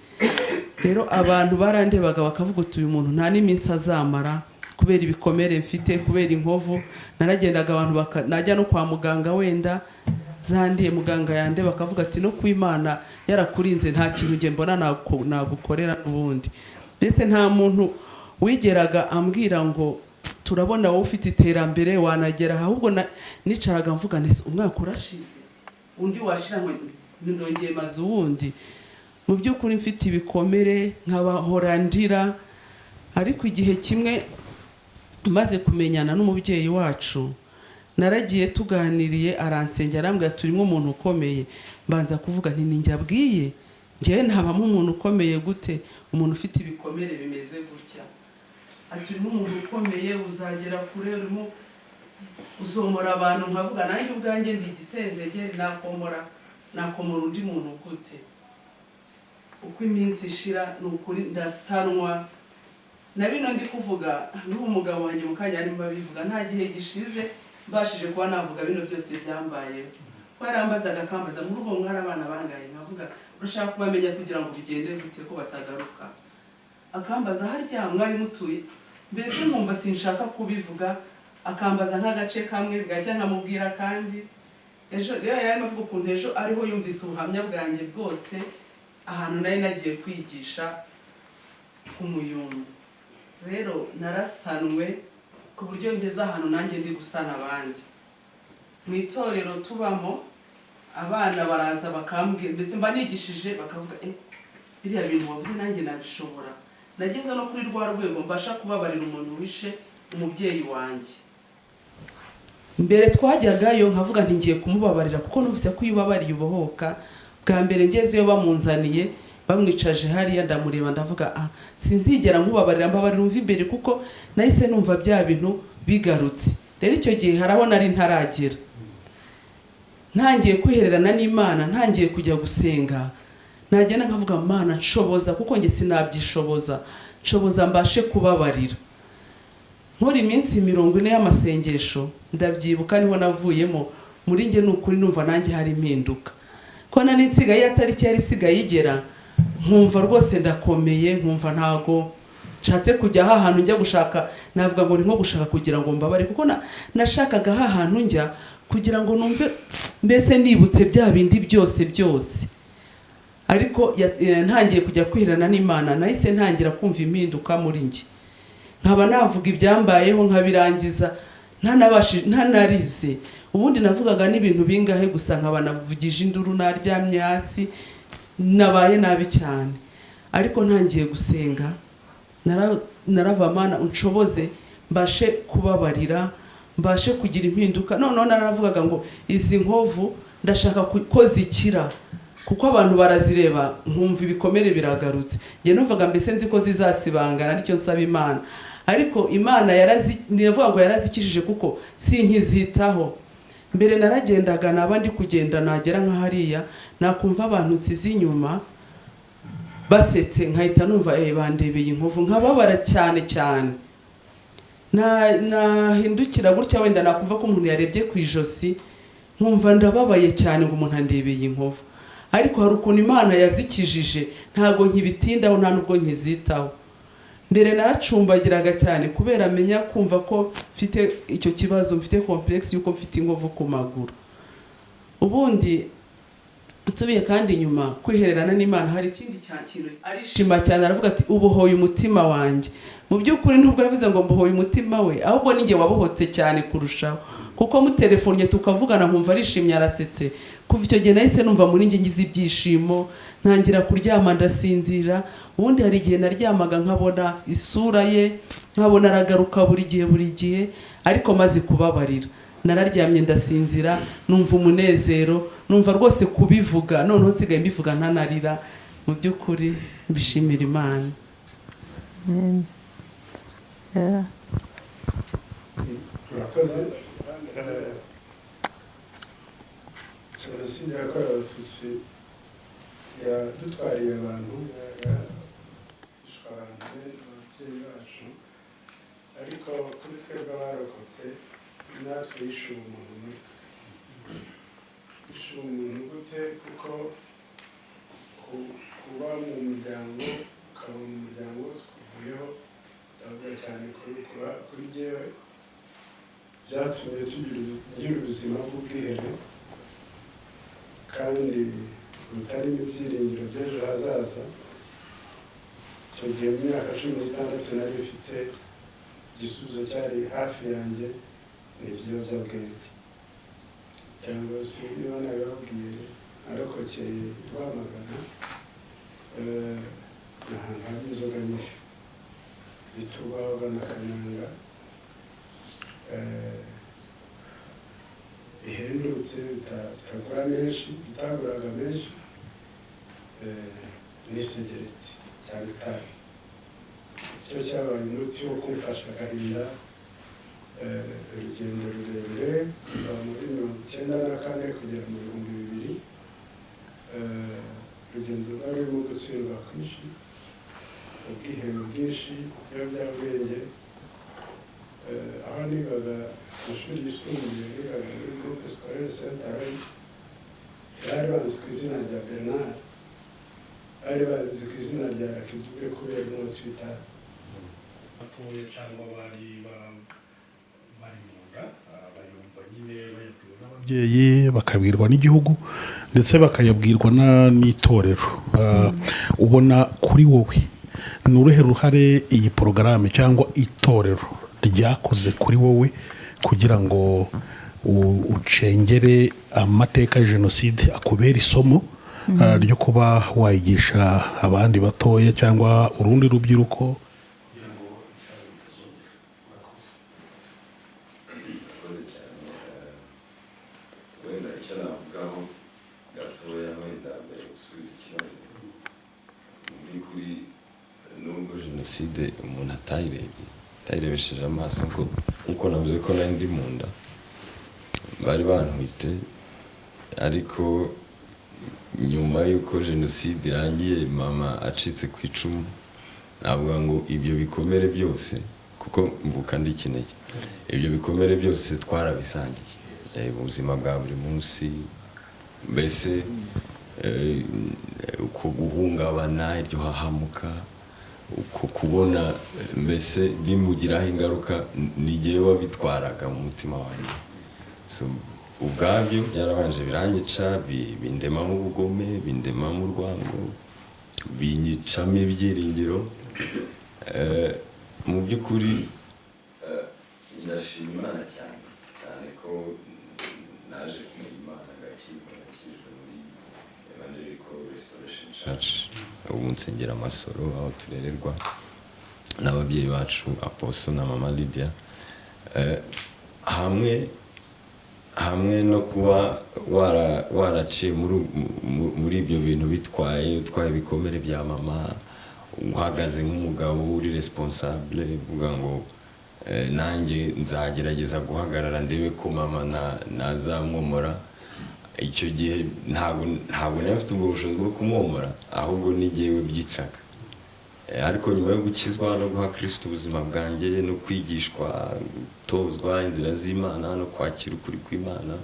Rero abantu barandebaga bakavuga uti uyu muntu nta n'iminsi azamara kubera ibikomere mfite, kubera inkovu. Naragendaga abantu najya no kwa muganga wenda zandiye, muganga yande bakavuga ati no kwimana yarakurinze, nta kintu nge mbona nagukorera n'ubundi. Mbese nta muntu wigeraga ambwira ngo turabona wowe ufite iterambere wanagera, ahubwo nicaraga mvuga nti umwaka urashize undi washira ngo ndongeye maze uwundi. Mu by'ukuri mfite ibikomere nkabahora ndira. Ariko igihe kimwe Maze kumenyana n'umubyeyi wacu, naragiye tuganiriye, aransengera, arambwira turimo umuntu ukomeye. Mbanza kuvuga nti ninjye abwiye, njyewe ntabamo umuntu ukomeye gute, umuntu ufite ibikomere bimeze gutya? Ati urimo umuntu ukomeye, uzagera kure, urimo uzomora abantu. Nkavuga nanjye ubwanjye ndi igisenzegeri, nakomora undi muntu gute? Uko iminsi ishira, ni ukuri ndasanwa na bino ndi kuvuga. N'ubu umugabo wanjye mu kanya arimo abivuga, nta gihe gishize mbashije kuba navuga bino byose byambayeho, ko yarambazaga akambaza muri ubwo mwari abana bangahe, nkavuga urashaka kubamenya kugira ngo bigende gute ko batagaruka, akambaza harya mwari mutuye, mbese nkumva sinshaka kubivuga, akambaza nk'agace kamwe bwacya nkamubwira. Kandi ejo rero yari arimo avuga ukuntu ejo ariho yumvise ubuhamya bwanjye bwose, ahantu nari nagiye kwigisha ku Muyumbu. Rero narasanwe ku buryo ngeze ahantu nanjye ndi gusana abandi. Mu itorero tubamo, abana baraza bakambwira, mbese mba nigishije bakavuga biriya bintu wavuze nanjye nabishobora. Nageze no kuri rwa rwego mbasha kubabarira umuntu wishe umubyeyi wanjye. Mbere twajyagayo nkavuga nti ngiye kumubabarira kuko numvise ko iyo ubabariye ubohoka. Bwa mbere ngezeyo bamunzaniye, bamwicaje hariya, ndamureba ndavuga sinzigera nkubabarira, mbabarira umva imbere, kuko nahise numva bya bintu bigarutse. Rero icyo gihe hari aho nari ntaragera, ntangiye kwihererana n'Imana, ntangiye kujya gusenga, nagenda nkavuga Mana nshoboza, kuko njye sinabyishoboza, nshoboza mbashe kubabarira. Nkora iminsi 40 y'amasengesho, ndabyibuka niho navuyemo muri njye, ni ukuri numva nanjye hari impinduka, ko nari nsigaye atariki yari isigaye igera, nkumva rwose ndakomeye, nkumva ntago nshatse kujya ahantu njya gushaka, navuga ngo ni nko gushaka kugira ngo mbabare, kuko nashakaga ahantu njya kugira ngo numve mbese nibutse bya bindi byose byose. Ariko ntangiye kujya kwirana n'Imana, nahise ntangira kumva impinduka muri njye, nkaba navuga ibyambayeho nkabirangiza ntanarize. Ubundi navugaga n'ibintu bingahe gusa, nkaba navugije induru, naryamye hasi, nabaye nabi cyane. Ariko ntangiye gusenga, narava Mana unshoboze mbashe kubabarira, mbashe kugira impinduka. Noneho naravugaga ngo izi nkovu ndashaka ko zikira, kuko abantu barazireba nkumva ibikomere biragarutse. Njye numvaga mbese nzi ko zizasibangana, aricyo nsaba Imana. Ariko Imana nivuga ngo yarazikijije, kuko sinkizitaho. Mbere naragendaga, naba ndi kugenda nagera nka hariya, nakumva abantu nsize inyuma basetse, nkahita numva bandebeye inkovu, nkababara cyane cyane. Nahindukira gutya wenda nakumva ko umuntu yarebye ku ijosi, nkumva ndababaye cyane ngo umuntu andebeye inkovu. Ariko hari ukuntu Imana yazikijije, ntago nkibitindaho, nta nubwo nkizitaho. Mbere naracumbagiraga cyane kubera menya kumva ko mfite icyo kibazo, mfite complexe yuko mfite inkovu ku maguru. Ubundi nsubiye kandi inyuma kwihererana n'Imana, hari ikindi kintu arishima cyane, aravuga ati ubohoye umutima wanjye. Mu by'ukuri nubwo yavuze ngo mbohoye umutima we, ahubwo ninjye wabohotse cyane kurushaho, kuko mutelefonye tukavugana nkumva arishimye, arasetse. Kuva icyo gihe nahise numva muri njye ngize ibyishimo, ntangira kuryama ndasinzira. Ubundi hari igihe naryamaga nkabona isura ye, nkabona aragaruka buri gihe buri gihe, ariko maze kubabarira nararyamye ndasinzira, numva umunezero, numva rwose kubivuga, noneho nsigaye mbivuga ntanarira. Mu by'ukuri mbishimira Imana. Murakoze. Jenoside yakorewe Abatutsi yadutwariye abantu, yishwe abantu ababyeyi bacu, ariko kuri twebwe abarokotse natwe yishuye umuntu muri twe. Yishuye umuntu gute? Kuko kuba mu muryango, ukaba mu muryango wose ukuvuyeho, ndavuga cyane kuri jyewe, byatumye tugira ubuzima bw'ubwihere kandi butarimo ibyiringiro by'ejo hazaza. Icyo gihe mu myaka 16 nari mfite, igisubizo cyari hafi yanjye ni ibiyobyabwenge. Cyangwa se niba nabibabwiye, narokokeye Rwamagana, ni ahantu haba inzoga nyinshi, bitubagwa na kanyanga. Bihendutse, bitagura menshi, bitaguraga menshi, n'isegereti cyangwa itabi. Icyo cyabaye umuti wo kumfasha agahinda. Urugendo rurerure kuva muri 94 kugera mu 2000, urugendo rwari rurimo gutsindwa kwinshi, ubwihebe bwinshi, ibiyobyabwenge. Aho nigaga amashuri yisumbuye, nigaga muri Groupe Scolaire Saint Aloys, bari bazi ku izina rya Bernard, bari bazi ku izina rya Rakidube kubera umwotsi w'itabi. Batoya cyangwa bari bari mu nda, bayumva nyine bayabwiwe n'ababyeyi, bakabwirwa n'igihugu, ndetse bakayabwirwa n'itorero. Ubona kuri wowe ni uruhe ruhare iyi porogaramu cyangwa itorero ryakoze kuri wowe kugira ngo ucengere amateka ya jenoside, akubere isomo ryo kuba wayigisha abandi batoya cyangwa urundi rubyiruko? Murakoze cyane. Wenda icyo navugaho gatoya, wenda mbere gusubiza ikibazo, mu by'ukuri nubwo jenoside umuntu atayirebye, atayirebesheje amaso, ngo nkuko navuze ko nari ndi mu nda, bari bantwite, ariko nyuma y'uko jenoside irangiye, mama acitse ku icumu, navuga ngo ibyo bikomere byose, kuko mvuka ndi ikinege, ibyo bikomere byose twarabisangiye ubuzima bwa buri munsi. Mbese uko guhungabana, iryo hahamuka, uko kubona mbese bimugiraho ingaruka, ni jyewe wabitwaraga mu mutima wanjye. So, ubwabyo byarabanje biranyica, bindemamo ubugome, bindemamo urwango, binyicamo ibyiringiro. Mu by'ukuri ndashima Imana cyane cyane ko naje kumenya Imana, ngakizwa, nakijwe muri Evangelical Restoration Church. Ubu nsengera Amasoro, aho turererwa n'ababyeyi bacu, Apostle na Mama Lydia. Hamwe no kuba waraciye muri ibyo bintu bitwaye, utwaye ibikomere bya mama, uhagaze nk'umugabo uri responsable, uvuga ngo nanjye nzagerageza guhagarara ndebe ko mama nazamwomora. Icyo gihe ntabwo nari mfite ubwo bushobozi bwo kumwomora, ahubwo ni jyewe byicaga. Ariko nyuma yo gukizwa no guha Kristo ubuzima bwanjye no kwigishwa, gutozwa inzira z'Imana no kwakira ukuri kw'Imana,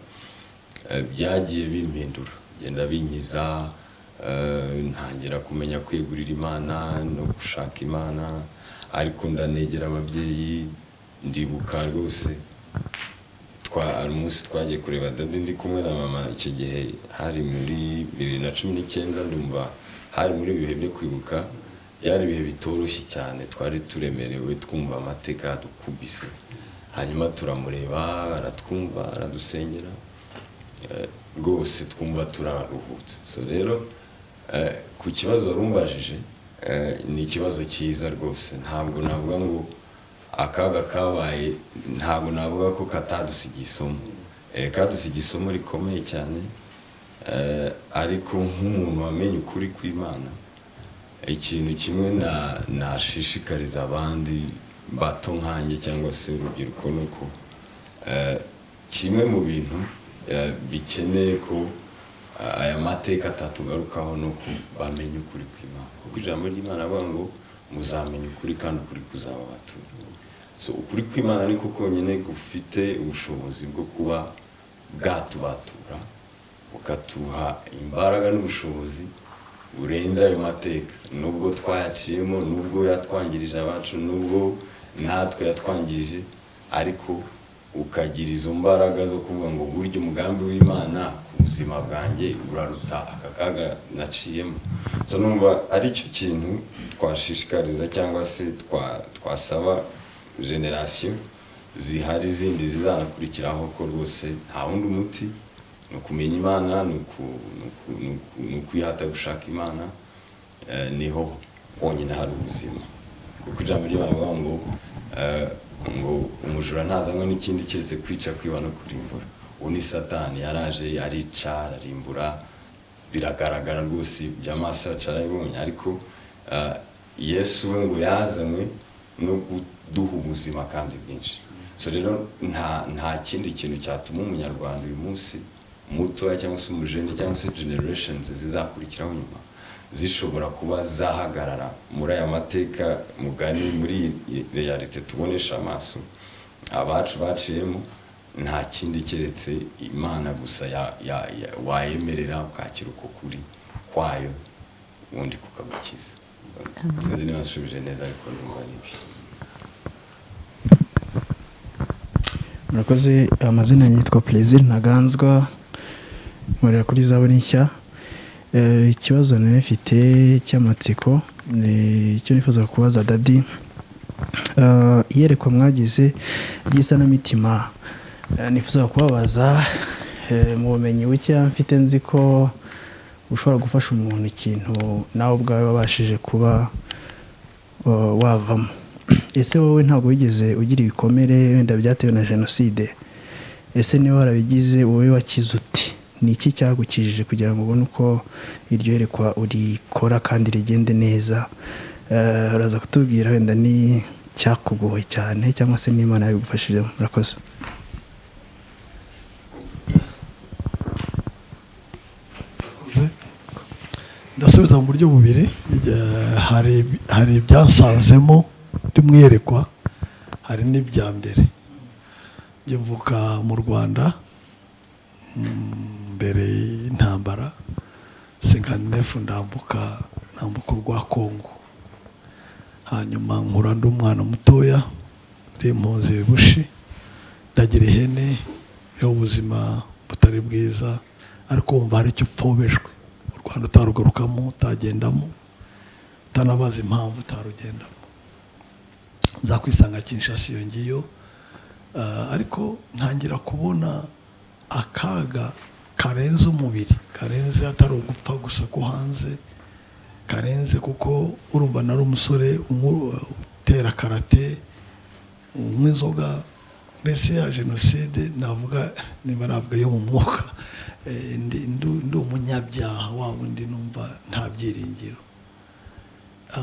byagiye bimpindura, bigenda binkiza, ntangira kumenya kwegurira Imana no gushaka Imana. Ariko ndanegera ababyeyi. Ndibuka rwose hari umunsi twagiye kureba daddy ndi kumwe na mama. Icyo gihe hari muri 2019, ndumva hari muri ibihe byo kwibuka. Byari ibihe bitoroshye cyane, twari turemerewe, twumva amateka yadukubise. Hanyuma turamureba, aratwumva, aradusengera, rwose twumva turaruhutse. So rero ku kibazo wari umbajije, ni ikibazo cyiza rwose. Ntabwo navuga ngo akaga kabaye, ntabwo navuga ko katadusigiye isomo. Kadusigiye isomo rikomeye cyane. Ariko nk'umuntu wamenye ukuri kw'Imana, ikintu kimwe nashishikariza abandi bato nkanjye cyangwa se urubyiruko ni uko kimwe mu bintu bikeneye ko aya mateka atatugarukaho ni uko bamenya ukuri kw'Imana, kuko ijambo ry'Imana avuga ngo muzamenya ukuri kandi ukuri kuzababatura. So ukuri kw'Imana niko konyine gufite ubushobozi bwo kuba bwatubatura, bukatuha imbaraga n'ubushobozi burenze ayo mateka, nubwo twayaciyemo, nubwo yatwangirije abacu, nubwo natwe yatwangije, ariko ukagira izo mbaraga zo kuvuga ngo burya umugambi w'Imana ku buzima bwanjye uraruta aka kaga naciyemo. So numva ari cyo kintu twashishikariza cyangwa se twasaba génération zihari zindi zizanakurikiraho, ko rwose nta wundi muti, ni ukumenya Imana, ni ukwihata gushaka Imana. Niho honyine hari ubuzima, kuko ijambo ry'Imana rivuga ngo Ngo umujura ntazanywe n'ikindi keretse kwica, kwiba no kurimbura. Uwo ni Satani, yaraje arica, ararimbura, biragaragara rwose, iby'amaso yacu arabibonye. Ariko Yesu we ngo yazanywe no kuduha ubuzima kandi bwinshi. So rero nta kindi kintu cyatuma umunyarwanda uyu munsi mutoya, cyangwa se umujene, cyangwa se generations zizakurikiraho nyuma, zishobora kuba zahagarara muri aya mateka mugani, muri réalité tubonesha amaso abacu baciyemo, nta kindi keretse Imana gusa wayemerera ukakira uko kuri kwayo, ubundi kukagukiza. Sinzi niba nsubije neza, ariko ndumva ari ibyo. Murakoze. Amazina yanjye yitwa Plaisir Ntaganzwa, nkorera kuri Zaburi Nshya. Ikibazo nari mfite cy'amatsiko ni icyo nifuza kubaza Daddy. Iyerekwa mwagize ry'isanamitima, nifuza kubabaza, mu bumenyi buke mfite, nzi ko ushobora gufasha umuntu ikintu nawe ubwawe wabashije kuba wavamo. Ese wowe ntabwo wigeze ugira ibikomere wenda byatewe na jenoside? Ese niba warabigize, wowe wakize uti? Ni iki cyagukijije kugira ngo ubone uko iryo yerekwa urikora kandi rigende neza? Uraza kutubwira wenda ni cyakugoye cyane, cyangwa se n'Imana yabigufashijemo. Murakoze. Ndasubiza mu buryo bubiri. Hari ibyansanzemo ndi mwiyerekwa, hari n'ibya mbere. Njye mvuka mu Rwanda mbere y'intambara 59, ndambuka urwa Kongo, hanyuma nkura ndi umwana mutoya, ndi impunzi bushi, ndagira ihene, ubuzima butari bwiza, ariko wumva hari icyo upfobejwe, u Rwanda utarugarukamo, utagendamo, utanabaza impamvu utarugendamo. Nza kwisanga Kinshasa iyo ngiyo, ariko ntangira kubona akaga karenze umubiri, karenze atari ugupfa gusa ko hanze, karenze kuko urumva nari umusore utera karate, unywa inzoga, mbese ya jenoside navuga, niba navuga yo mu mwuka, ndi umunyabyaha wa wundi, numva nta byiringiro.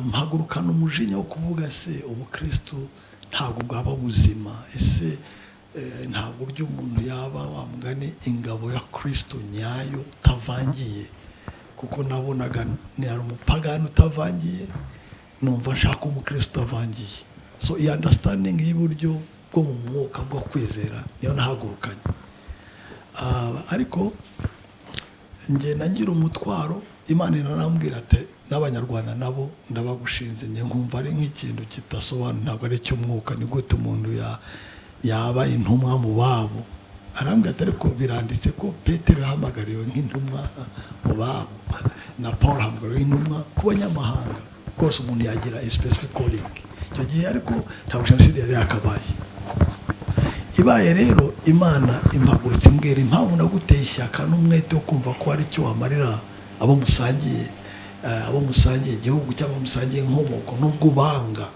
Mpagurukana umujinya wo kuvuga: se ubukristo ntabwo bwaba buzima? Ese ntabwo buryo umuntu yaba wa mugani ingabo ya Kristo nyayo utavangiye? Kuko nabonaga ni hari umupagani utavangiye, numva nshaka umukristo utavangiye. So iyi understanding y'uburyo bwo mu mwuka bwo kwizera niyo nahagurukanye. Ariko ngenda ngira umutwaro, Imana irarambwira ati: "N'abanyarwanda nabo ndabagushinze." Njye nkumva ari nk'ikintu kidasobanura, ntabwo ari icy'umwuka. Ni gute umuntu yaba intumwa mu babo? Arambwira ati: "Ariko biranditse ko Petero yahamagariwe nk'intumwa mu babo, na Paul ahamagariwe nk'intumwa ku banyamahanga." Rwose umuntu yagira a specific calling icyo gihe, ariko ntabwo jenoside yari yakabaye ibaye. Rero Imana impagurutse imbwira impamvu naguteye ishyaka n'umwete wo kumva ko hari icyo wamarira abo musangiye igihugu cyangwa musangiye inkomoko, n'ubwo ubanga,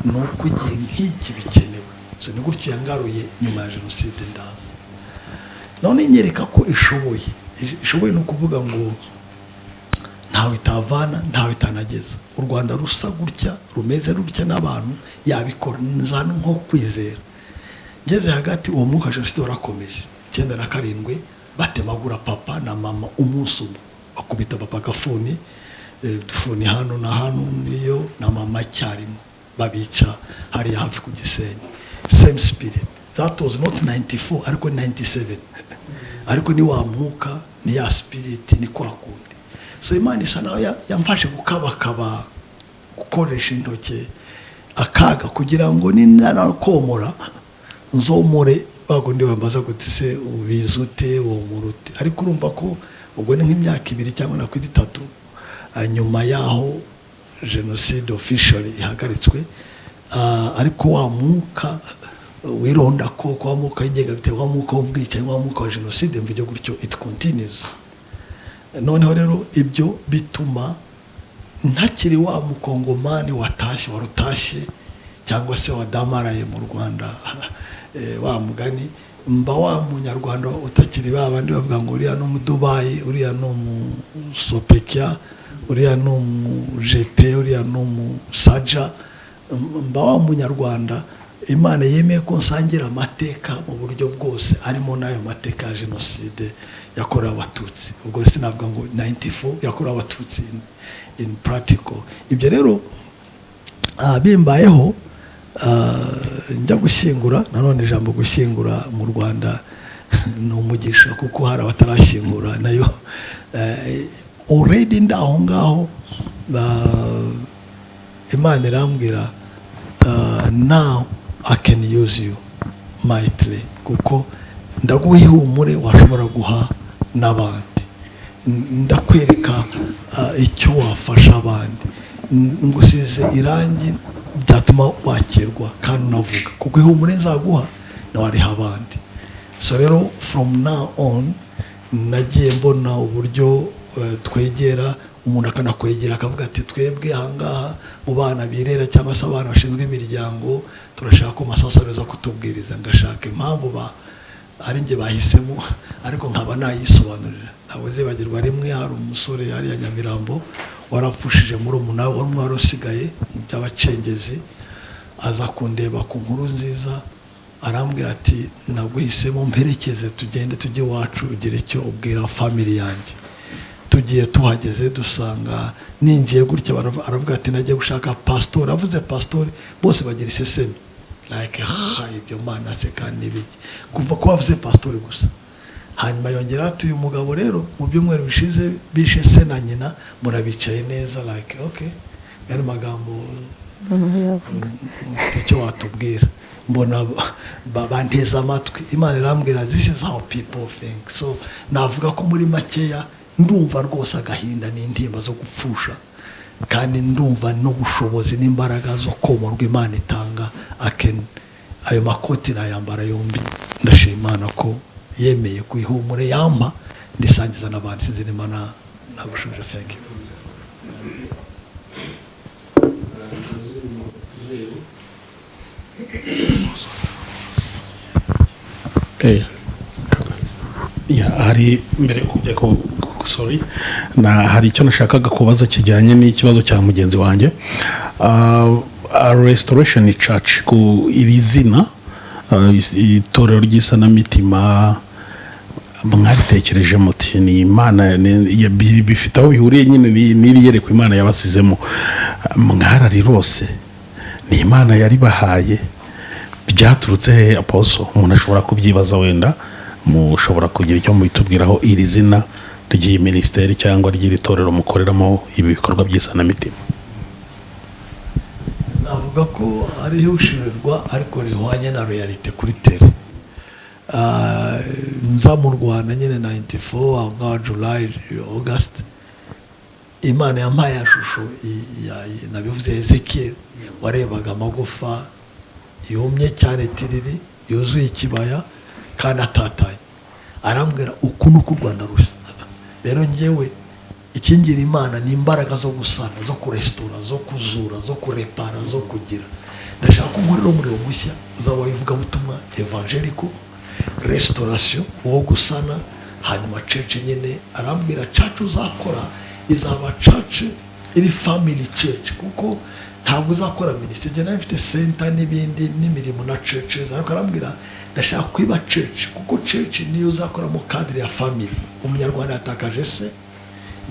ni uko igihe nk'iki bikenewe. So ni gutyo yangaruye nyuma ya jenoside, ndaza none nyereka ko ishoboye. Ishoboye ni ukuvuga ngo ntawe itavana, ntawe itanageza. U Rwanda rusa gutya, rumeze rutya, n'abantu yabikora. Nzana nko kwizera. Ngeze hagati, uwo mwuka wa jenoside warakomeje. 97 batemagura papa na mama umunsi umwe, bakubita papa agafuni, dufuni hano na hano, niyo na mama icyarimwe, babica hariya hafi ku Gisenyi. Same spirit that was not 94 ariko 97, ariko ni wa mwuka, ni ya spirit, ni kwa kundi. So Imana isa naho yamfashe gukabakaba, gukoresha intoki akaga, kugira ngo ninanakomora nzomore bagundi bambaza guti: "Se ubizi ute, womora ute?" Ariko urumva ko ubwo ni nk'imyaka 2 cyangwa nakwita 3 nyuma yaho jenoside officially ihagaritswe. Ariko wa mwuka wironda ko wa mwuka w'ingengabitekerezo, wa mwuka w'ubwicanyi, wa mwuka wa jenoside, mvuge gutyo, it continues. Noneho rero ibyo bituma ntakiri wa mukongomani watashye, wari utashye, cyangwa se wa mukongomani Cyangwa se wadamaraye mu Rwanda, wa mugani mba wa munyarwanda utakiri ba bandi bavuga ngo uriya ni umudubayi, uriya ni umusopecya, uriya ni umujepe, uriya ni umusaja. Mba wa munyarwanda Imana yemeye ko nsangira amateka mu buryo bwose, arimo n'ayo mateka ya Jenoside yakorewe Abatutsi. Ubwo sinavuga ngo 94 yakorewe Abatutsi in practical. Ibyo rero bimbayeho, njya gushyingura. Nanone ijambo gushyingura mu Rwanda ni umugisha, kuko hari abatarashyingura nayo. Already ndaho ngaho, Imana irambwira, "Now I can use you mightily, kuko ndaguha ihumure washobora guha n'abandi. Ndakwereka icyo wafasha abandi. Ngusize irangi byatuma wakirwa kandi unavuga, kuko ihumure nzaguha nawariha abandi." So rero, from now on nagiye mbona uburyo twegera umuntu, akanakwegera akavuga ati: "Twebwe ahangaha mu bana birera cyangwa se abana bashinzwe imiryango, turashaka ko Masasu aza kutubwiriza." Ngashaka impamvu ba ari njye bahisemo, ariko nkaba nayisobanurira. Ntabwo nzibagirwa rimwe hari umusore hariya Nyamirambo warapfushije murumuna we, wari umwe wari usigaye mu by'abacengezi, aza kundeba ku Nkuru Nziza, arambwira ati: "Naguhisemo, mperekeze tugende tujye iwacu, ugire icyo ubwira family yanjye." Tugiye, tuhageze dusanga ninjiye gutya, aravuga ati: "Nagiye gushaka pasitori." Avuze pasitori, bose bagira isesemi, like ha, ibyo mana se kandi n'ibiki, kuva ko bavuze pasitori gusa. Hanyuma yongera ati: "Uyu mugabo rero mu byumweru bishize bishe se na nyina, murabicaye neza." Like, okay, yari magambo ufite icyo watubwira? Mbona banteze amatwi. Imana irambwira: "This is how people think." So navuga ko muri makeya ndumva rwose agahinda n'intimba zo gupfusha, kandi ndumva n'ubushobozi n'imbaraga zo komorwa Imana itanga. Aken ayo makoti nayambara yombi. Ndashima Imana ko yemeye ku ihumure yampa ndisangiza n'abandi. Sinzi niba nagushubije. Thank you. Ya, hari mbere yo kujya ku, sorry, na hari icyo nashakaga kubaza kijyanye n'ikibazo cya mugenzi wanjye. Restoration Church, ku iri zina, itorero ry'isanamitima, mwaritekereje muti ni Imana bifite aho bihuriye nyine n'iri yerekwa Imana yabasizemo? Mwararirose? Ni Imana yaribahaye? Byaturutse hehe, apostle? Umuntu ashobora kubyibaza, wenda mushobora kugira icyo mubitubwiraho, iri zina ry'iyi minisiteri cyangwa ry'iri torero mukoreramo ibi bikorwa by'isanamitima. Navuga ko ari ihushirirwa, ariko rihwanye na réalité kuri terrain. Nza mu Rwanda nyine 94, aho ngaho July, August, Imana yampaye ya shusho nabivuze, Ezekiel warebaga amagufa yumye cyane tiriri, yuzuye ikibaya kandi atatanye. Arambwira uku ni uko u Rwanda rusa. Rero ngewe ikingira Imana ni imbaraga zo gusana, zo kuresitora, zo kuzura, zo kurepara, zo kugira. Ndashaka ko nkorera umurimo mushya uzaba ivugabutumwa evangelical restoration, uwo gusana. Hanyuma church nyine, arambwira: "Church uzakora izaba church iri family church, kuko ntabwo uzakora ministry." Njye nari mfite center n'ibindi n'imirimo na churches, ariko arambwira: "Ndashaka kwiba church, kuko church niyo uzakoramo cadre ya family." Umunyarwanda yatakaje se,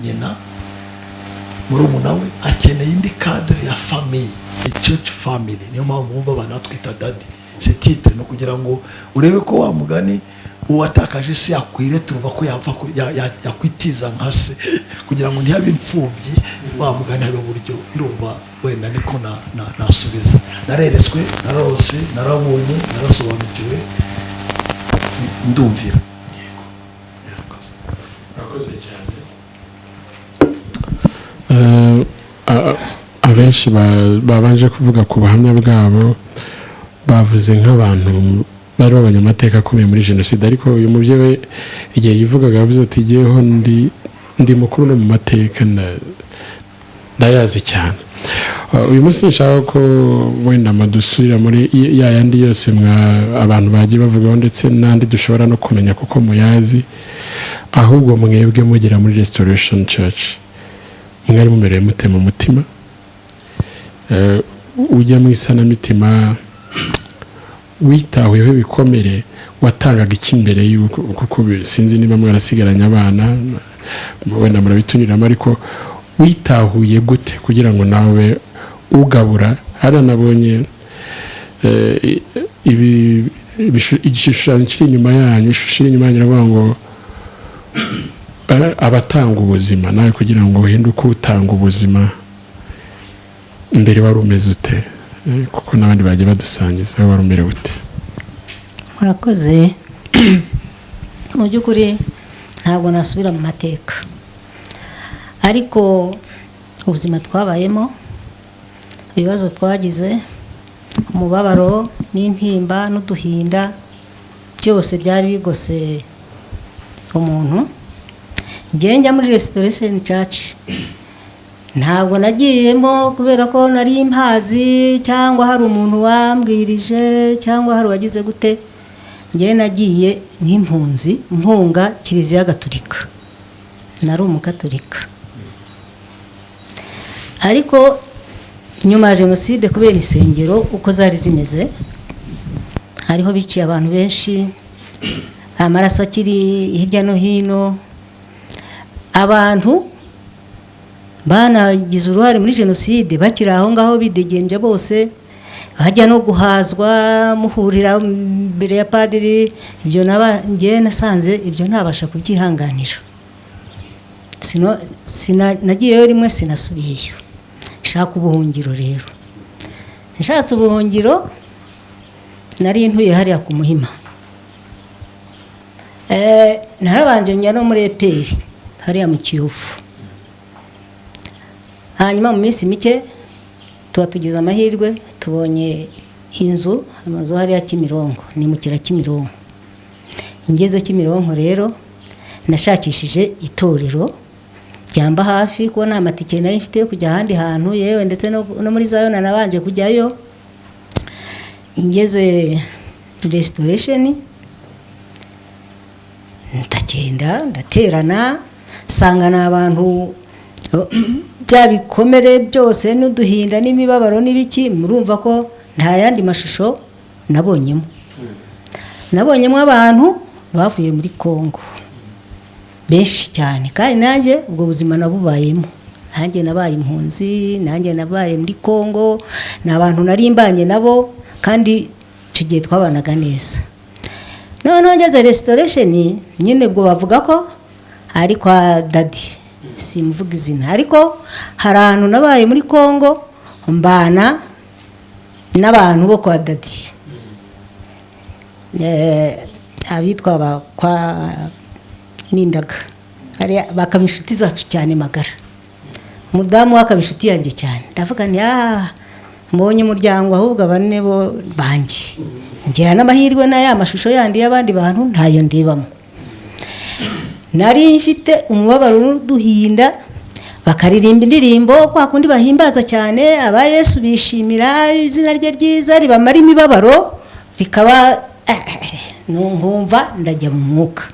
nyina, murumuna we, akeneye indi cadre ya famille, a church family. Niyo mpamvu wumva abantu batwita daddy, c'est titre, ni ukugira ngo urebe ko wa mugani uwatakaje se yakwire turuva ko yapfa yakwitiza nka se, kugira ngo ntihabe imfubyi, wa mugani habe uburyo. Ndumva wenda niko nasubiza. Nareretswe, nararose, narabonye, narasobanukiwe, ndumvira. Urakoze cyane. Abenshi babanje kuvuga ku buhamya bwabo, bavuze nk'abantu bari babonye amateka akomeye muri Jenoside, ariko uyu mubyeyi we igihe yivugaga yavuze ati: "Jyeho ndi mukuru no mu mateka ndayazi cyane." Uyu munsi nshaka ko wenda mudusubira muri ya yandi yose mwa abantu bagiye bavugaho, ndetse n'andi dushobora no kumenya kuko muyazi. Ahubwo mwebwe mugera muri Restoration Church mwari mumerewe mute mu mutima? Ujya mu isanamitima witaweho ibikomere, watangaga iki mbere y'uko? Kuko sinzi niba mwarasigaranye abana, wenda murabitunyuramo, ariko witahuye gute kugira ngo nawe ugabura? Hariya nabonye igishushanyo kiri inyuma yanyu, ishusho iri inyuma yanyu iravuga ngo abatanga ubuzima. Nawe kugira ngo uhinduke utanga ubuzima, mbere wari umeze ute? Kuko n'abandi bagiye badusangiza, wari umerewe ute? Murakoze. Mu by'ukuri ntabwo nasubira mu mateka, ariko ubuzima twabayemo, ibibazo twagize, umubabaro n'intimba n'uduhinda, byose byari bigose umuntu. Njye njya muri Restoration Church ntabwo nagiyemo kubera ko nari mpazi, cyangwa hari umuntu wambwirije, cyangwa hari uwagize gute. Njye nagiye nk'impunzi mpunga Kiliziya Gatolika, nari Umugatolika. Ariko nyuma ya jenoside, kubera insengero uko zari zimeze, hariho biciye abantu benshi, amaraso akiri hirya no hino, abantu banagize uruhare muri jenoside bakiri aho ngaho bidegembya bose, bajya no guhazwa, muhurira imbere ya padiri. Ibyo naba njye nasanze ibyo ntabasha kubyihanganira. Nagiyeyo rimwe, sinasubiyeyo. Nshaka ubuhungiro rero. Nshatse ubuhungiro, nari ntuye hariya ku Muhima. Narabanje njya no muri EPR hariya mu Kiyovu. Hanyuma mu minsi mike tuba tugize amahirwe, tubonye inzu, amazu hariya Kimironko, nimukira Kimironko. Ngeze Kimironko rero nashakishije itorero ryamba hafi, kuko nta matike nari mfite yo kujya ahandi hantu, yewe ndetse no muri Zayona nabanje kujyayo. Ngeze Restoration ndagenda ndaterana, nsanga ni abantu bya bikomere byose n'uduhinda n'imibabaro n'ibiki. Murumva ko nta yandi mashusho nabonyemo. Nabonyemo abantu bavuye muri Congo benshi cyane, kandi nanjye ubwo buzima nabubayemo. Nanjye nabaye impunzi, nanjye nabaye muri Congo. Ni abantu nari mbanye nabo, kandi icyo gihe twabanaga neza. Noneho ngeze Restoration nyine, ubwo bavuga ko ari kwa Dadi, simvuga izina, ariko hari ahantu nabaye muri Congo mbana n'abantu bo kwa Dadi, abitwa ba kwa Nindaga. Hariya bakaba inshuti zacu cyane magara, umudamu we akaba inshuti yanjye cyane. Ndavuga nti: "Ah, mbonye umuryango." Ahubwo bane bo banjye ngira n'amahirwe na ya mashusho yandi y'abandi bantu ntayo ndebamo. Nari mfite umubabaro n'uduhinda. Bakaririmba indirimbo kwa kundi bahimbaza cyane aba Yesu, bishimira izina rye ryiza ribamara imibabaro, rikaba nkumva ndajya mu mwuka.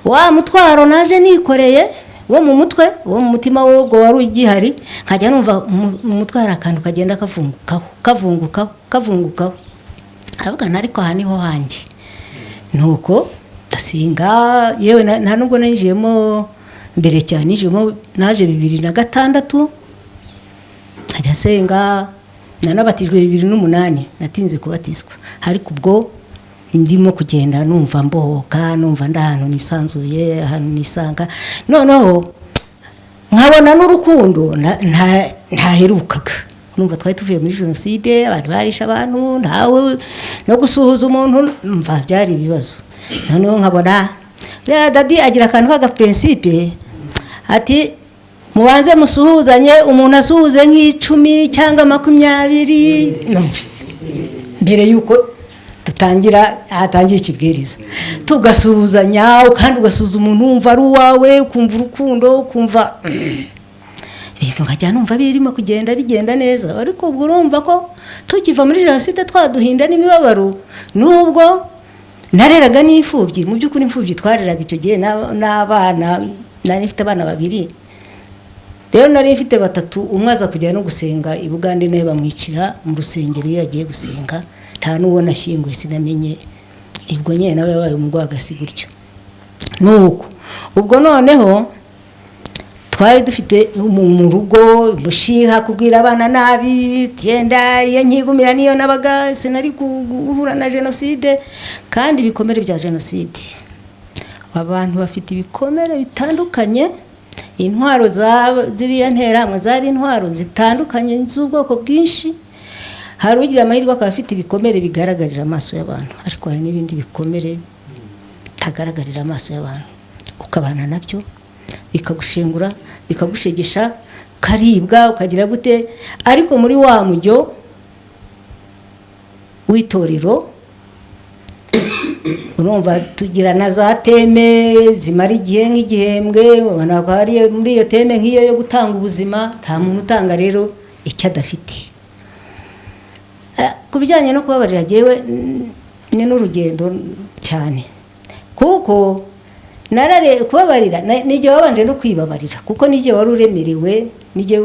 Wa mutwaro naje nikoreye wo mu mutwe, wo mu mutima, w'ubwo wari ugihari, nkajya numva mu mutwe hari akantu kagenda kavungukaho, kavungukaho, kavungukaho. Ndavuga nti: "Ariko aha niho hanjye." Nuko ndasenga. Yewe nta nubwo ninjiyemo mbere cyane, ninjiyemo naje 2006, nkajya nsenga. Nanabatijwe 2008, natinze kubatizwa, ariko ubwo ndimo kugenda numva mbohoka, numva ndi ahantu nisanzuye, ahantu nisanga. Noneho nkabona n'urukundo ntaherukaga. Numva twari tuvuye muri jenoside, abantu barishe abantu, ntawe no gusuhuza umuntu mva byari ibibazo. Noneho nkabona rero Dadi agira akantu k'agaprincipe, ati: "Mubanze musuhuzanye, umuntu asuhuze nk'icumi cyangwa 20 mbere y'uko dutangira, hatangira ikibwiriza." Tugasuhuzanya, kandi ugasuhuza umuntu wumva ari uwawe, ukumva urukundo, ukumva Ibintu nkajya numva birimo kugenda bigenda neza, ariko ubwo urumva ko tukiva muri jenoside twaduhinda n'imibabaro, nubwo nareraga n'imfubyi. Mu by'ukuri imfubyi twareraga icyo gihe n'abana, nari mfite abana babiri, rero nari mfite batatu, umwe aza kujya no gusenga i Bugande, nawe bamwicira mu rusengero iyo yagiye gusenga, nta n'uwo nashyinguye sinamenye, ubwo nyine nawe yabaye umugwagasi gutyo. Nuko ubwo noneho twari dufite mu rugo umushiha, kubwira abana nabi, genda iyo nkigumira niyo nabaga sinari guhura na jenoside. Kandi ibikomere bya jenoside, abantu bafite ibikomere bitandukanye. Intwaro za ziriya nterahamwe zari intwaro zitandukanye z'ubwoko bwinshi. Hari ugira amahirwe akaba afite ibikomere bigaragarira amaso y'abantu, ariko hari n'ibindi bikomere bitagaragarira amaso y'abantu, ukabana nabyo bikagushengura, bikagushegesha, ukaribwa, ukagira gute. Ariko muri wa mujyo w'itorero, urumva tugira na za thème zimara igihe nk'igihembwe, ubona ko hari muri iyo thème nk'iyo yo gutanga ubuzima, nta muntu utanga rero icyo adafite. Ku bijyanye no kubabarira, jyewe ni n'urugendo cyane, kuko narare kubabarira n'igihe wabanje no kwibabarira, kuko n'igihe wari uremerewe, n'igihe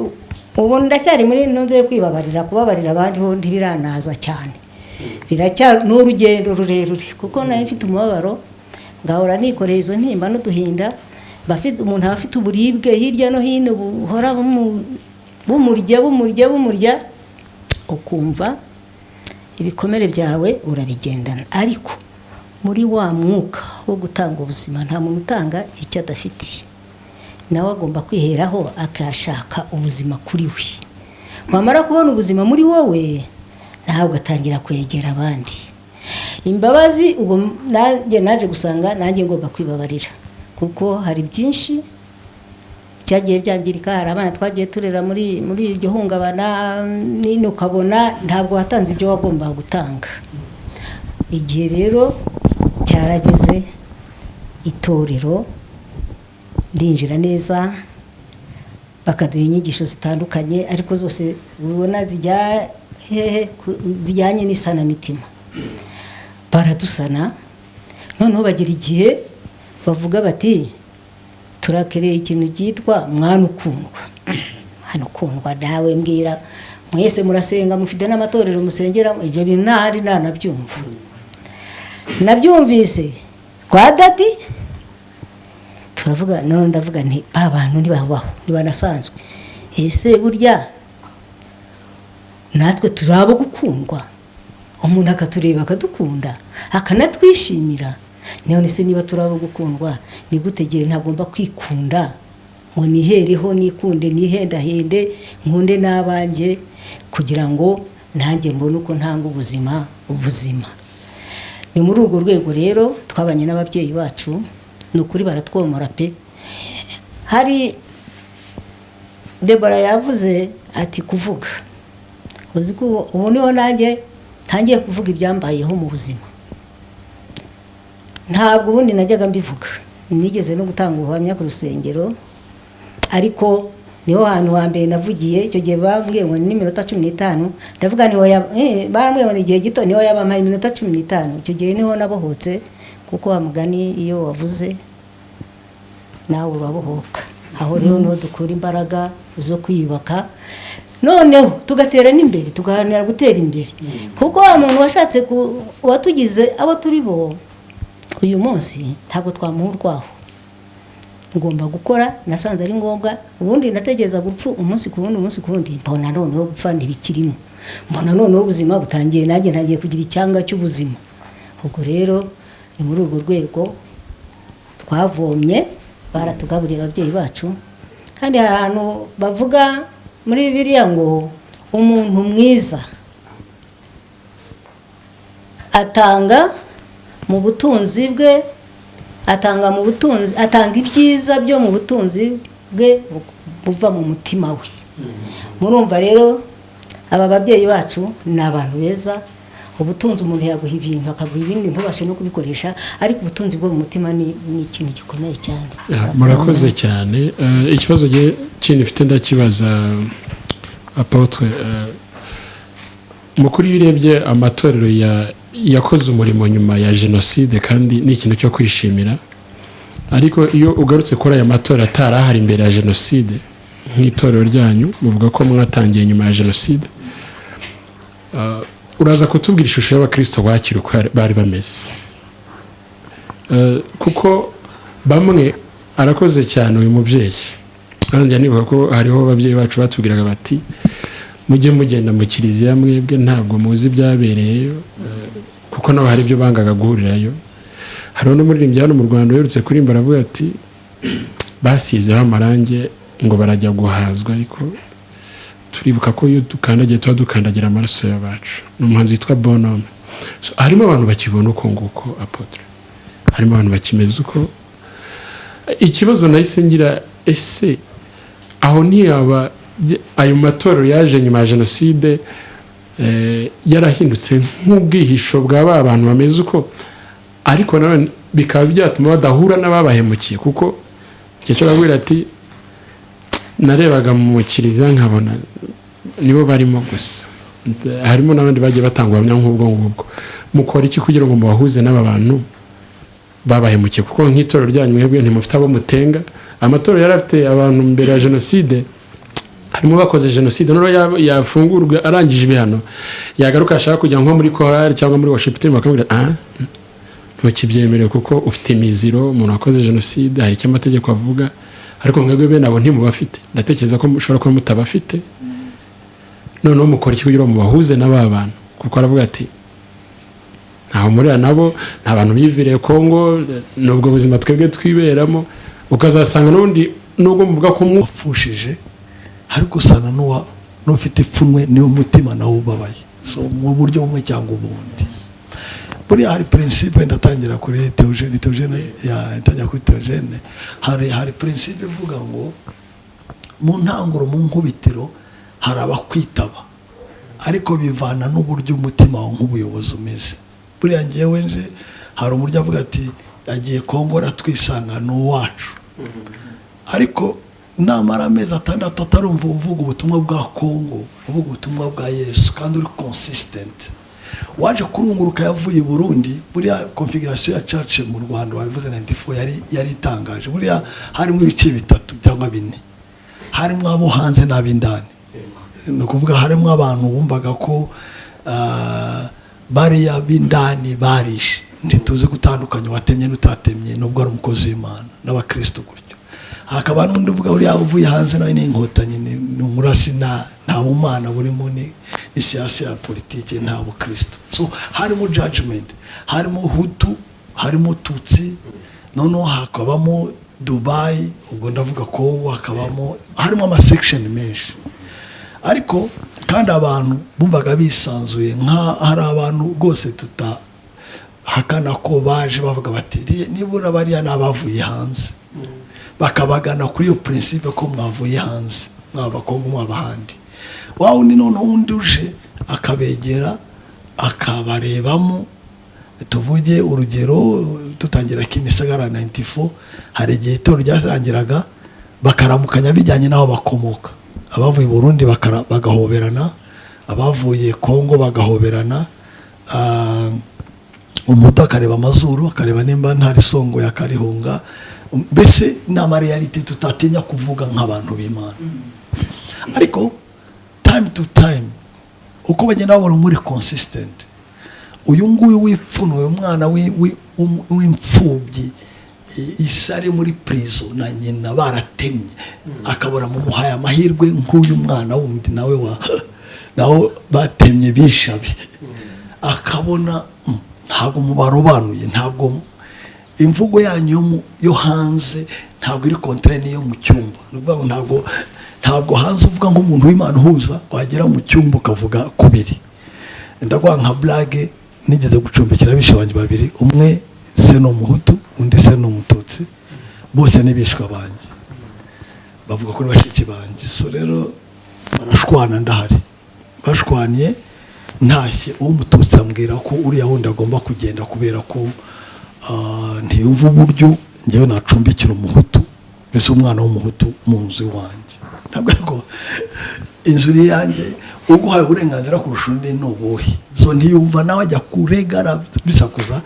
ubu ndacyari muri ntunze yo kwibabarira, kubabarira abandi ho ntibiranaza cyane, biracyari n'urugendo rurerure, kuko nari mfite umubabaro, ngahora nikoreye izo ntimba n'uduhinda. Umuntu aba afite uburibwe hirya no hino buhora bumurya bumurya bumurya, ukumva ibikomere byawe urabigendana. Ariko muri wa mwuka wo gutanga ubuzima, nta muntu utanga icyo adafite, nawe agomba kwiheraho akashaka ubuzima kuri we. Wamara kubona ubuzima muri wowe, nawe ugatangira kwegera abandi imbabazi. Ubwo nanjye naje gusanga nanjye ngomba kwibabarira, kuko hari byinshi byagiye byangirika. Hari abana twagiye turera muri iryo hungabana nini, ukabona ntabwo watanze ibyo wagombaga gutanga. Igihe rero cyarageze, itorero ndinjira neza, bakaduha inyigisho zitandukanye, ariko zose ubona zijya hehe? Zijyanye n'isanamitima. Baradusana, noneho bagira igihe bavuga bati turakereye ikintu cyitwa mwana ukundwa. Mwana ukundwa, nawe mbwira, mwese murasenga, mufite n'amatorero musengeramo, ibyo bintu ntahari ntanabyumva. Nabyumvise kwa daddy, turavuga, none ndavuga nti ba bantu ntibabaho, ntibanasanzwe. Ese burya natwe turi abo gukundwa, umuntu akatureba akadukunda akanatwishimira? None se niba turi abo gukundwa, ni gute gihe ntagomba kwikunda ngo nihereho, nikunde, nihendahende, nkunde n'abanjye, kugira ngo nanjye mbone uko ntanga ubuzima? Ni muri urwo rwego rero twabanye n'ababyeyi bacu, ni ukuri baratwomora pe. Hari Debora yavuze ati kuvuga, uzi ko ubu niho nanjye ntangiye kuvuga ibyambayeho mu buzima. Ntabwo ubundi najyaga mbivuga, nigeze no gutanga ubuhamya ku rusengero, ariko niho hantu hambere navugiye. Icyo gihe bambwiye ngo ni iminota 15, ndavuga niho bambwiye ngo ni igihe gito, niho yabampaye iminota 15. Icyo gihe niho nabohotse, kuko wa mugani iyo wavuze nawe urabohoka. Aho rero niho dukura imbaraga zo kwiyubaka, noneho tugatera n'imbere, tugaharanira gutera imbere, kuko wa muntu washatse watugize abo turi bo uyu munsi, ntabwo twamuha urwaho. Ngomba gukora, nasanze ari ngombwa. Ubundi nategereza gupfa umunsi ku wundi, umunsi ku wundi, mbona noneho gupfa ntibikirimo, mbona noneho ubuzima butangiye, nanjye ntangiye kugira icyanga cy'ubuzima. Ubwo rero ni muri urwo rwego twavomye, baratugaburiye ababyeyi bacu. Kandi hari ahantu bavuga muri Bibiliya ngo umuntu mwiza atanga mu butunzi bwe, atanga mu butunzi, atanga ibyiza byo mu butunzi bwe buva mu mutima we. Murumva rero aba babyeyi bacu ni abantu beza. Ubutunzi, umuntu yaguha ibintu, akaguha ibindi ntubashe no kubikoresha, ariko ubutunzi bwo mu mutima ni ikintu gikomeye cyane. Yeah, murakoze cyane. Ikibazo kindi mfite ndakibaza apôtre. Mukuru, iyo urebye amatorero yakoze umurimo nyuma ya jenoside, kandi ni ikintu cyo kwishimira, ariko iyo ugarutse kuri aya matorero atari ahari imbere ya jenoside, nk'itorero ryanyu muvuga ko mwatangiye nyuma ya jenoside, uraza kutubwira ishusho y'abakristo bakira uko bari bameze. Kuko bamwe, arakoze cyane uyu mubyeyi, kandi njya nibuka ko hariho ababyeyi bacu batubwiraga bati: "Mujye mugenda mu kiliziya, mwebwe ntabwo muzi ibyabereyeyo," kuko nabo hari ibyo bangaga guhurirayo. Hariho n'umuririmbyi hano mu Rwanda uherutse kuririmba, aravuga ati: "Basizeho amarangi ngo barajya guhazwa, ariko turibuka ko iyo dukandagiye tuba dukandagira amaraso y'abacu." Ni umuhanzi witwa Bonhomme. So, harimo abantu bakibona uko nguko, apôtre, harimo abantu bakimeze uko. Ikibazo nahise ngira: ese aho ntiyaba ayo matorero yaje nyuma ya jenoside yarahindutse nk'ubwihisho bwa ba bantu bameze uko, ariko nanone bikaba byatuma badahura n'ababahemukiye? Kuko igihe babwira ati: "Narebaga mu kiliziya nkabona nibo barimo gusa." Harimo n'abandi bagiye batanga ubuhamya nk'ubwo ngubwo. Mukora iki kugira ngo mubahuze n'aba bantu babahemukiye? Kuko nk'itorero ryanyu mwebwe ntimufite abo mutenga. Amatorero yari afite abantu mbere ya jenoside, harimo bakoze jenoside, noneho yafungurwa arangije ibihano, yagaruka ashaka kujya nko muri korali cyangwa muri worship team, bakamubwira: "Ah, ntukibyemerewe kuko ufite imiziro, umuntu wakoze jenoside hari icyo amategeko avuga." Ariko mwebwe bene abo ntimubafite, ndatekereza ko mushobora kuba mutabafite. Noneho mukora iki kugira ngo mubahuze n'aba bantu? Kuko aravuga ati: "Ntaho murira nabo, nta bantu biviriye Kongo, ni ubwo buzima twebwe twiberamo." Ukazasanga n'ubundi nubwo muvuga ko wapfushije ariko usana n'uwa n'ufite ipfunwe, niwo mutima nawe ubabaye. So mu buryo bumwe cyangwa ubundi, buriya hari principe, ndatangira kuri Theogene, Theogene ya, ndatangira kuri Theogene. Hari principe ivuga ngo mu ntanguro, mu nkubitiro, hari abakwitaba, ariko bivana n'uburyo umutima wawe nk'ubuyobozi umeze. Buriya ngewe nje, hari uburyo avuga ati: "Yagiye Kongo twisanga ni uwacu," ariko namara amezi 6 atarumva uvuga ubutumwa bwa Kongo, uvuga ubutumwa bwa Yesu, kandi uri consistent, waje kurunguruka yavuye i Burundi. Buriya configuration ya church mu Rwanda, wabivuze, 94 yari itangaje. Buriya harimo ibice bitatu cyangwa bine: harimo abo hanze n'ab'indani. Ni ukuvuga harimo abantu bumvaga ko bariya b'indani barishe, ntituzi gutandukanya uwatemye n'utatemye nubwo ari umukozi w'Imana, n'abakristo gutyo. Hakaba n'undi uvuga: "Buriya uvuye hanze nawe ni inkotanyi, ni umurasi, nta bumana burimo, ni siyasi ya politiki, nta bukristo." So harimo judgment, harimo Hutu, harimo Tutsi, noneho hakabamo Dubayi, ubwo ndavuga Kongo, hakabamo, harimo ama section menshi. Ariko kandi abantu bumvaga bisanzuye, nka hari abantu rwose tutahakana ko baje bavuga bati: "Nibura bariya ni abavuye hanze," bakabagana kuri iyo principe ko mwavuye hanze, mwaba Kongo, mwaba ahandi. Wa wundi noneho undi uje akabegera, akabarebamo. Tuvuge urugero, dutangira Kimisagara 94, hari igihe itorero ryarangiraga bakaramukanya bijyanye n'aho bakomoka. Abavuye i Burundi bagahoberana, abavuye Kongo bagahoberana, umuto akareba amazuru, akareba nimba nta risongo yakarihunga. Mbese ni ama réalité tutatinya kuvuga nk'abantu b'Imana. Ariko time to time, uko bagenda babona muri consistent, uyu nguyu wipfunuye, umwana w'imfubyi, isi ari muri prison na nyina baratemye, akabona mumuhaye amahirwe nk'uyu mwana wundi nawe wa nawe batemye bishabi, akabona ntabwo mubarobanuye, ntabwo imvugo yanyu yo hanze ntabwo iri contraire n'iyo mu cyumba. Ni ukuvuga ngo ntabwo hanze uvuga nk'umuntu w'Imana uhuza, wagera mu cyumba ukavuga kubiri. Ndaguha nka blague: nigeze gucumbikira abishe banjye babiri, umwe se ni Umuhutu, undi se ni Umututsi, bose ni bishwa banjye, bavuga ko ari bashiki banjye. So rero barashwana ndahari, bashwaniye. Ntashye, uw'Umututsi ambwira ko uriya wundi agomba kugenda kubera ko ntiyumva uburyo ngewe nacumbikira Umuhutu, mbese umwana w'Umuhutu mu nzu iwanjye. Ntabwo, ariko inzu iri iyanjye, uguhaye uburenganzira kurusha undi ni ubuhe? So ntiyumva, nawe ajya kurega bisakuza,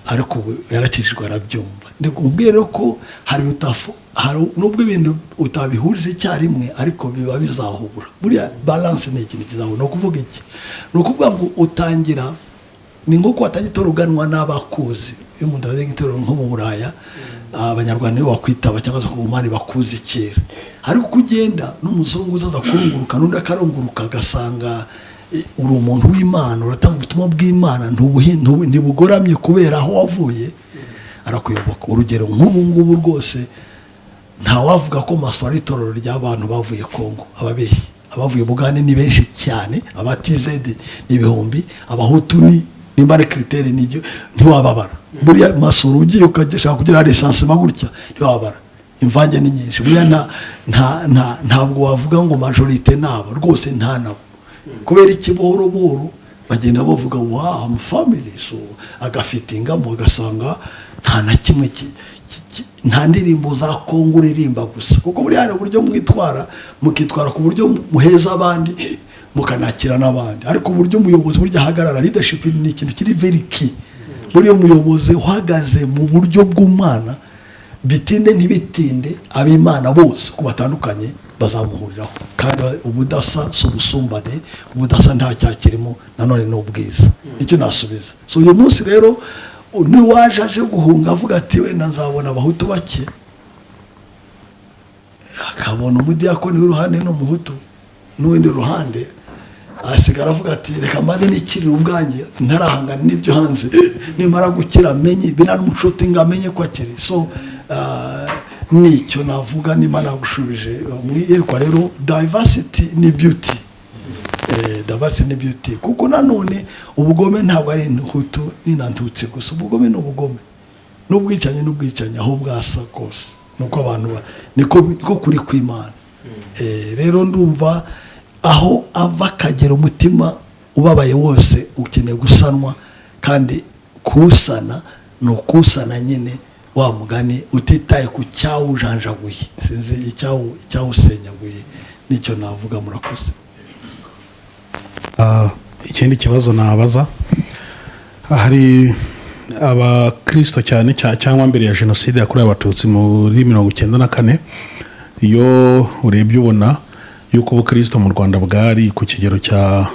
ariko ubu yarakijijwe, arabyumva. Ndikubwire rero ko hari utafu, hari nubwo ibintu utabihuriza icyarimwe, ariko biba bizahura. Buriya balance ni ikintu kizahura. Ni ukuvuga iki? Ni ukuvuga ngo utangira, ni nko watangira itorero uganwa n'abakuzi. Iyo umuntu atangiye itorero nko mu Buraya, Abanyarwanda nibo bakwitaba, cyangwa se ku mani bakuzi kera. Ariko uko ugenda n'umuzungu uzaza kurunguruka, n'undi akarunguruka, agasanga uri umuntu w'Imana, uratanga ubutumwa bw'Imana, ntibugoramye kubera aho wavuye, arakuyoboka. Urugero nk'ubu ngubu rwose ntawavuga ko Masoro ari itorero ry'abantu bavuye Kongo, ababeshyi. Abavuye Bugande ni benshi cyane, abatizede ni ibihumbi, Abahutu ni nimba ari critère ntiwababara. Buriya Masoro ugiye ukashaka kugira recensement gutya, ntiwababara, imvange ni nyinshi. Buriya ntabwo wavuga ngo majorité nabo rwose, nta nabo. Kubera iki? Buhoro buhoro bagenda bavuga: "Wow, I'm family." So agafitingamo, agasanga nta na kimwe nta ndirimbo za Kongo uririmba gusa, kuko buriya hari uburyo mwitwara, mukitwara ku buryo muheza abandi, mukanakira n'abandi. Ariko uburyo umuyobozi burya ahagarara, leadership ni ikintu kiri very key. Buriya umuyobozi uhagaze mu buryo bw'umwana, bitinde ntibitinde, ab'Imana bose uko batandukanye bazamuhuriraho. Kandi ubudasa si ubusumbane, ubudasa nta cyakirimo, nanone ni ubwiza. Nicyo nasubiza. So uyu munsi rero niwaje aje guhunga avuga ati: "Wenda nzabona Abahutu bake," akabona umudiyakoni w'iruhande n'Umuhutu n'uwundi ruhande, asigara avuga ati: "Reka maze nikirire ubwanjye ntarahangana n'ibyo hanze, nimara gukira amenye binamucuti ngo amenye ko akiri." So nicyo navuga niba nagushubije. Mu iyerekwa rero, diversity ni beauty. Diversity ni beauty, kuko nanone ubugome ntabwo ari Hutu n'Intutsi gusa. Ubugome ni ubugome, n'ubwicanyi n'ubwicanyi, aho bwasa kose. Nuko abantu niko kuri kw'Imana. Rero ndumva aho ava akagera, umutima ubabaye wose ukeneye gusanwa, kandi kuwusana ni ukuwusana nyine wa mugani utitaye ku cyawujanjaguye, sinzi icyawusenyaguye. Nicyo navuga, murakoze. Ikindi kibazo nabaza, hari abakirisito cyane cyangwa mbere ya Jenoside yakorewe Abatutsi muri 94, iyo urebye ubona yuko ubukirisito mu Rwanda bwari ku kigero cya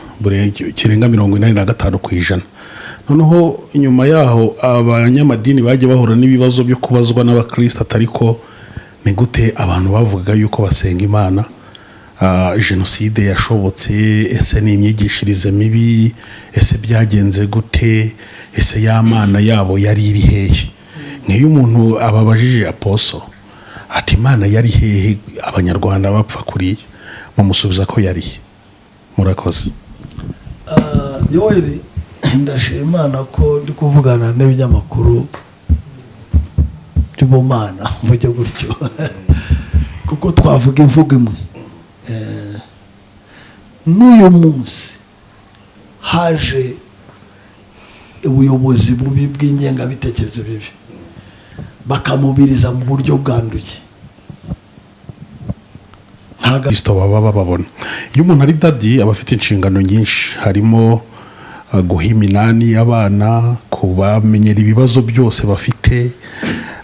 kirenga 85%. Noneho nyuma yaho abanyamadini bagiye bahura n'ibibazo byo kubazwa n'abakirisito, atari ko ni gute abantu bavugaga yuko basenga Imana, jenoside yashobotse? Ese ni imyigishirize mibi? Ese byagenze gute? Ese ya Mana yabo yari iri hehe? Nk'iyo umuntu ababajije, apostle, ati: "Imana yari hehe Abanyarwanda bapfa kuriya?" Mumusubiza ko yari he? Murakoze. Yoweri, ndashima Imana ko ndi kuvugana n'ibinyamakuru by'ubumana, mvuge gutyo, kuko twavuga imvugo imwe. N'uyu munsi haje ubuyobozi bubi bw'ingengabitekerezo bibi, bakamubiriza mu buryo bwanduye, ntago Kristo baba bababona. Iyo umuntu ari daddy, aba afite inshingano nyinshi, harimo guha iminani abana, kubamenyera ibibazo byose bafite.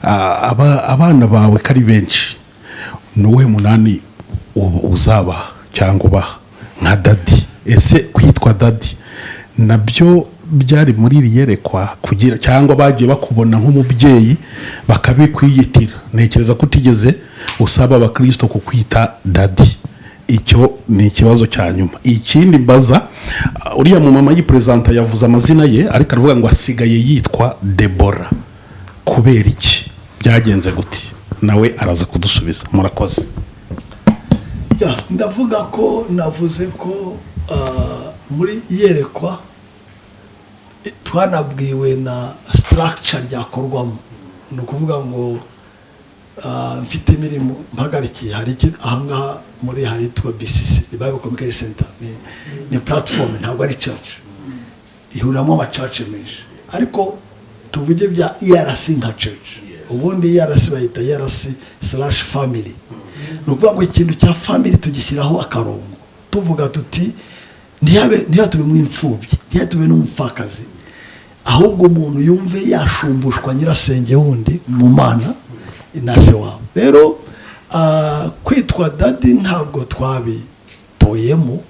Abana bawe ko ari benshi, ni uwuhe munani uzabaha cyangwa ubaha nka daddy? Ese kwitwa daddy nabyo byari muri iri yerekwa kugira, cyangwa bagiye bakubona nk'umubyeyi bakabikwiyitira? Ntekereza ko utigeze usaba abakirisito kukwita daddy. Icyo ni ikibazo cya nyuma. Ikindi mbaza, uriya mumama yiperezanta yavuze amazina ye, ariko aravuga ngo asigaye yitwa Debora, kubera iki? Byagenze gute? Nawe araza kudusubiza. Murakoze. Ya, ndavuga ko navuze ko muri iyerekwa twanabwiwe na structure ryakorwamo. Ni ukuvuga ngo mfite imirimo mpagarikiye, hari iki ahangaha muri, hari itwa BCC, Bible Communication Center, ni platform, ntabwo ari church. Ihuriramo ama church menshi, ariko tuvuge bya ERC nka church. Ubundi ERC bayita ERC/family. Ni ukuvuga ngo ikintu cya family tugishyiraho akarongo, tuvuga tuti ntihabe, ntihatubemo imfubyi, ntihatube n'umupfakazi, ahubwo umuntu yumve yashumbushwa nyirasenge wundi mu Mana na se wabo. Rero kwitwa daddy ntabwo twabitoyemo.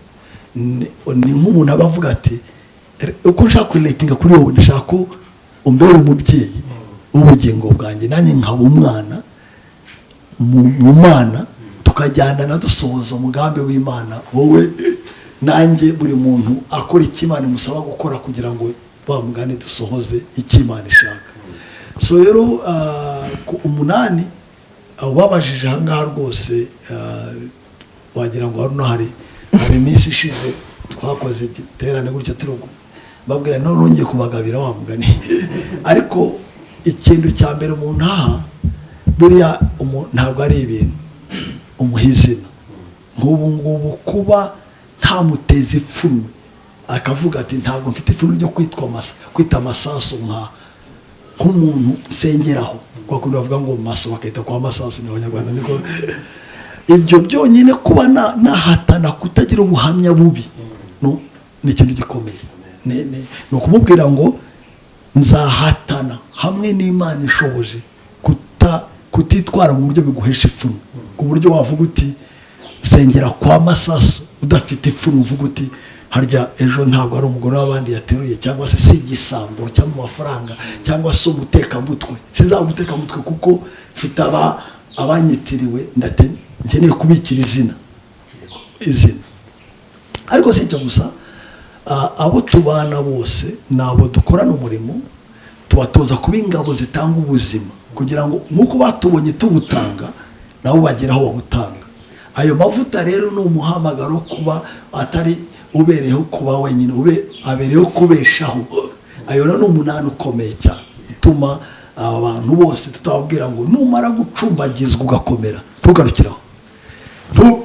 Ni nk'umuntu aba avuga ati: "Uko nshaka kurelatinga kuri wowe, ndashaka ko umbera umubyeyi w'ubugingo bwanjye, nanjye nkaba umwana mu Mana, tukajyana dusohoza umugambi w'Imana, wowe nanjye, buri muntu akora icyo Imana imusaba gukora kugira ngo wa mugani dusohoze icyo Imana ishaka." So rero ku umunani ubabajije aha ngaha rwose, wagira ngo hano hari iminsi ishize twakoze igiterane gutyo, turi babwira none nongeye kubagabira wa mugani. Ariko ikintu cya mbere umuntu aha buriya ntabwo ari ibintu umuha izina. Nk'ubu ngubu kuba ntamuteza ipfunwe, akavuga ati: "Ntabwo mfite ipfunwe ryo kwitwa kwita Amasasu nka nk'umuntu nsengeraho." Kwa kundi bavuga ngo maso bakita kwa Masasu, ni Abanyarwanda niko. Ibyo byonyine kuba nahatana kutagira ubuhamya bubi, no, ni ikintu gikomeye. Ni ukumubwira ngo nzahatana hamwe n'Imana ishoboje kutitwara mu buryo biguhesha ipfunwe, ku buryo wavuga uti: "Nsengera kwa Masasu", udafite ipfunwe, uvuga uti: "Harya ejo ntabwo ari umugore w'abandi yateruye, cyangwa se si igisambo cyangwa amafaranga, cyangwa se umutekamutwe. Sinzaba umutekamutwe kuko mfite abanyitiriwe, nkeneye kubikira izina." Ariko si icyo gusa, abo tubana bose ni abo dukorana umurimo, tubatoza kuba ingabo zitanga ubuzima, kugira ngo nk'uko batubonye tubutanga, nabo bagere aho babutanga. Ayo mavuta rero ni umuhamagaro wo kuba atari ubereyeho kuba wenyine, ube abereyeho kubeshaho. Ayo rero ni umunani ukomeye cyane utuma abantu bose tutababwira ngo numara gucumbagizwa ugakomera, ntugarukiraho.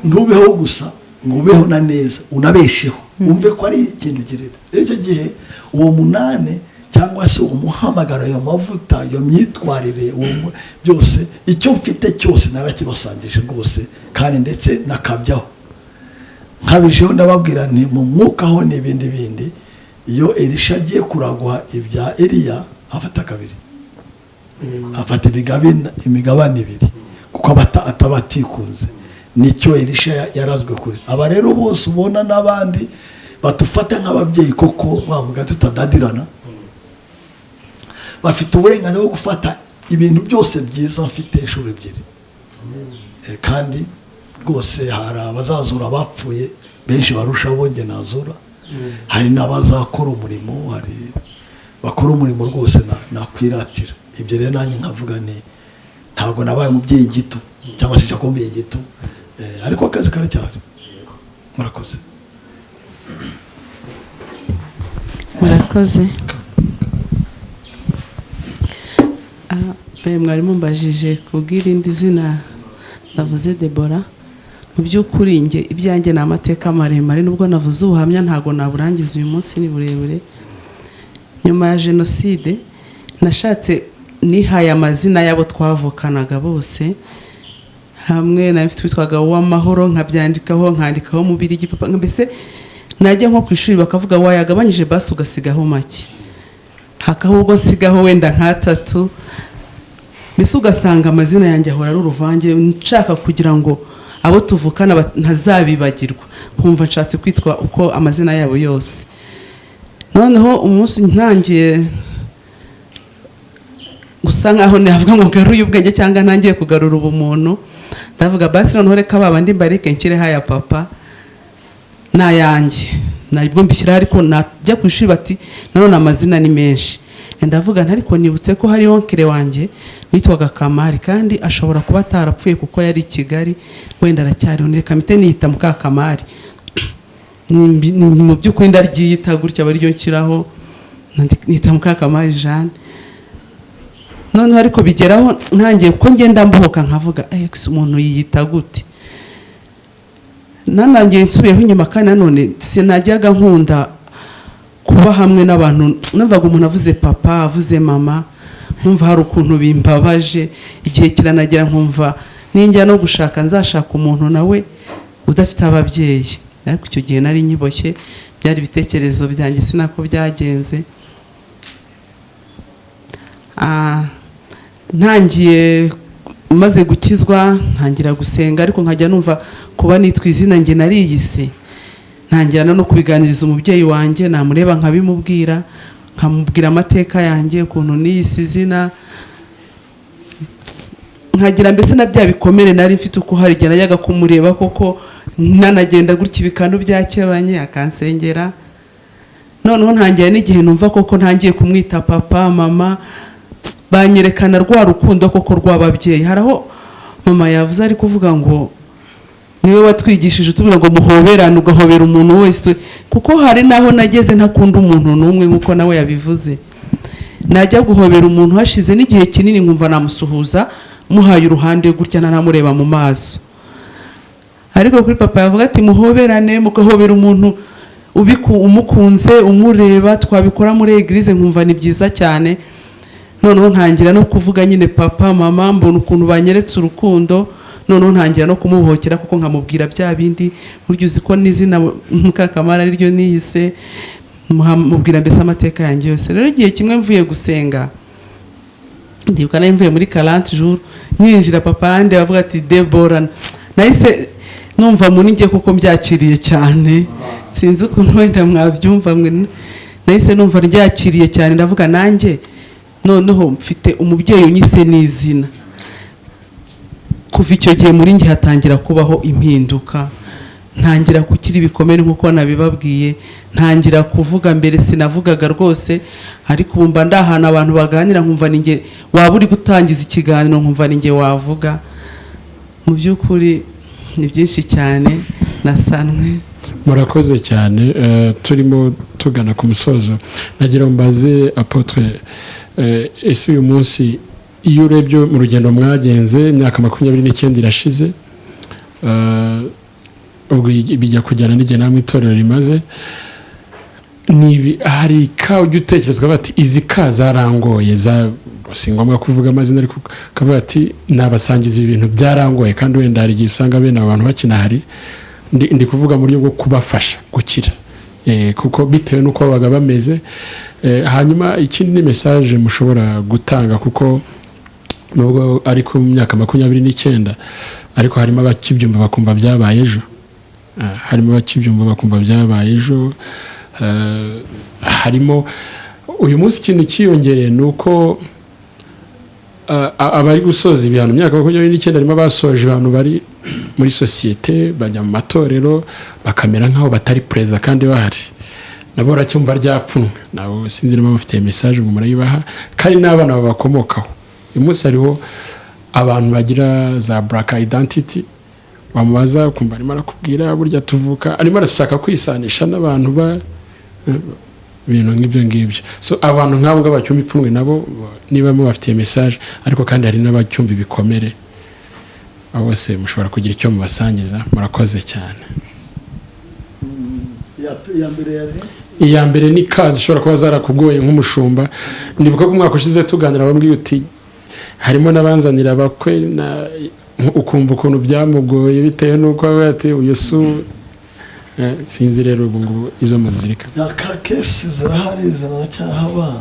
Ntubeho gusa ngo ubeho na neza, unabesheho, wumve ko ari ikintu kireta. Rero icyo gihe uwo munani cyangwa se uwo muhamagaro, ayo mavuta, iyo myitwarire, byose, icyo mfite cyose narakibasangije rwose, kandi ndetse nakabyaho nkabijeho. Ndababwira nti mu mwuka ho n'ibindi bindi. Iyo Elisha agiye kuragwa ibya Eliya, afata kabiri, afata imigabane ibiri, kuko aba ataba atikunze. Nicyo Elisha yarazwe kure. Aba rero bose ubona n'abandi batufata nk'ababyeyi koko, bamuga tutadadirana, bafite uburenganzira bwo gufata ibintu byose byiza mfite inshuro ebyiri. Kandi rwose hari abazazura abapfuye benshi barushaho njye nazura, hari n'abazakora umurimo, hari bakora umurimo rwose nakwiratira. Ibyo rero nanjye nkavuga nti ntabwo nabaye umubyeyi gito cyangwa se nshaka kuba umubyeyi gito. Ariko akazi karacyari. Murakoze. Murakoze. Mwari mumbajije kubw'irindi zina navuze Debora. Mu by'ukuri njye ibyanjye ni amateka maremare, nubwo navuze ubuhamya ntabwo naburangiza uyu munsi, ni burebure. Nyuma ya jenoside nashatse, nihaye amazina y'abo twavukanaga bose hamwe. Na mfite witwaga Uwamahoro, nkabyandikaho, nkandikaho Mubirigi papa, mbese najya nko ku ishuri bakavuga: "Wayagabanyije basi ugasigaho make", hakaho ubwo nsigaho wenda nk'atatu. Mbese ugasanga amazina yanjye ahora ari uruvange, nshaka kugira ngo abo tuvukana ntazabibagirwa, nkumva nshatse kwitwa uko amazina yabo yose. Noneho umunsi ntangiye gusa nkaho navuga ngo ngaruye ubwenge cyangwa ntangiye kugarura ubumuntu, ndavuga: "Basi noneho reka ba bandi mbareke, nshyireho aya papa n'ayanjye." Nabwo mbishyiraho, ariko najya ku ishuri bati nanone amazina ni menshi. Ndavuga nti ariko nibutse ko hariho oncle wanjye witwaga Kamari, kandi ashobora kuba atarapfuye kuko yari i Kigali, wenda aracyariho, reka mpite niyita Mukakamari. Ni mu by'ukuri ndaryiyita gutya, aba ariryo nshyiraho, nita Mukakamari Jeanne. Noneho ariko bigeraho ntangiye kuko ngenda mbohoka, nkavuga: "Ese umuntu yiyita gute?" Nanangiye nsubiyeho inyuma, kandi nanone sinajyaga nkunda Kuba hamwe n'abantu, numvaga umuntu avuze papa, avuze mama, nkumva hari ukuntu bimbabaje. Igihe kiranagera nkumva ninjya no gushaka nzashaka umuntu nawe udafite ababyeyi. Ariko icyo gihe nari nyiboshye, byari ibitekerezo byanjye, sinako byagenze. Ntangiye maze gukizwa, ntangira gusenga, ariko nkajya numva kuba nitwa izina njye nariyise. Ntangira no kubiganiriza umubyeyi wanjye, namureba nkabimubwira, nkamubwira amateka yanjye, ukuntu niyise izina, nkagira mbese na bya bikomere nari mfite, uko hari igihe najyaga kumureba koko nanagenda gutya ibikanu byakebanye, akansengera. Noneho ntangira n'igihe numva koko ntangiye kumwita papa, mama, banyerekana rwa rukundo koko rw'ababyeyi. Hari aho mama yavuze ari kuvuga ngo niwe watwigishije, utubwira ngo muhoberane, ugahobera umuntu wese, kuko hari n'aho nageze ntakunda umuntu n'umwe, nk'uko nawe yabivuze. Najya guhobera umuntu hashize n'igihe kinini, nkumva namusuhuza muhaye uruhande gutya, ntanamureba mu maso. Ariko kuri papa yavuga ati muhoberane, mugahobera umuntu umukunze, umureba. Twabikora muri église nkumva ni byiza cyane. Noneho ntangira no kuvuga nyine papa, mama, mbona ukuntu banyeretse urukundo. Noneho ntangira no kumubohokera kuko nkamubwira bya bindi, burya uzi ko n'izina Mukakamara ariryo niyise, mubwira mbese amateka yanjye yose. Rero igihe kimwe mvuye gusenga, ndibuka nari mvuye muri 40 jours, nkinjira papa ande bavuga ati "Debora", nahise numva muri njye kuko mbyakiriye cyane. Sinzi ukuntu wenda mwabyumva mwe, nahise numva ryakiriye cyane. Ndavuga nanjye noneho mfite umubyeyi unyise n'izina. Kuva icyo gihe muri njye hatangira kubaho impinduka, ntangira gukira ibikomere nk'uko nabibabwiye, ntangira kuvuga. Mbere sinavugaga rwose, ariko ubu mba ndi ahantu abantu baganira nkumva ni njye waba uri gutangiza ikiganiro, nkumva ni njye wavuga. Mu by'ukuri ni byinshi cyane nasanwe. Murakoze cyane. Turimo tugana ku musozo, nagira ngo mbaze apôtre, ese uyu munsi iyo urebye mu rugendo mwagenze, imyaka 29 irashize, ubwo bijya kujyana n'igihe namwe itorero rimaze, ni hari ka ujya utekerezwa bati izi ka zarangoye za, si ngombwa kuvuga amazina, ariko ukavuga ati nabasangiza ibintu byarangoye, kandi wenda hari igihe usanga bene abo bantu bakinahari, ndi kuvuga mu buryo bwo kubafasha gukira, kuko bitewe n'uko babaga bameze. Hanyuma ikindi ni message mushobora gutanga, kuko nubwo ari ku myaka 29, ariko harimo abakibyumva bakumva byabaye ejo. Harimo abakibyumva bakumva byabaye ejo. Harimo uyu munsi ikintu cyiyongereye ni uko abari gusoza ibihano, imyaka 29, harimo abasoje ibihano bari muri sosiyete, bajya mu matorero bakamera nk'aho batari perezida kandi bahari, nabo baracyumva ryapfunwe. Nabo sinzi niba bafite message, ngo murayibaha, kandi n'abana babakomokaho. Uyu munsi hariho abantu bagira za black identity, wamubaza ukumva arimo arakubwira burya tuvuka, arimo arashaka kwisanisha n'abantu ba ibintu nk'ibyo ngibyo. So abantu nk'abo ngabo bacyumva ipfunwe nabo niba mubafitiye message, ariko kandi hari n'abacyumva ibikomere, abo bose mushobora kugira icyo mubasangiza. Murakoze cyane. Iya mbere yari? Iya mbere ni kazi ishobora kuba zarakugoye nk'umushumba. Nibuka ko umwaka ushize tuganira bambwiye uti harimo n'abanzanira abakwe ukumva ukuntu byamugoye bitewe n'uko avuga ati uyu si sinzi rero ubu ngubu izo muzirikana. Ka case zirahari, ziracyahaba,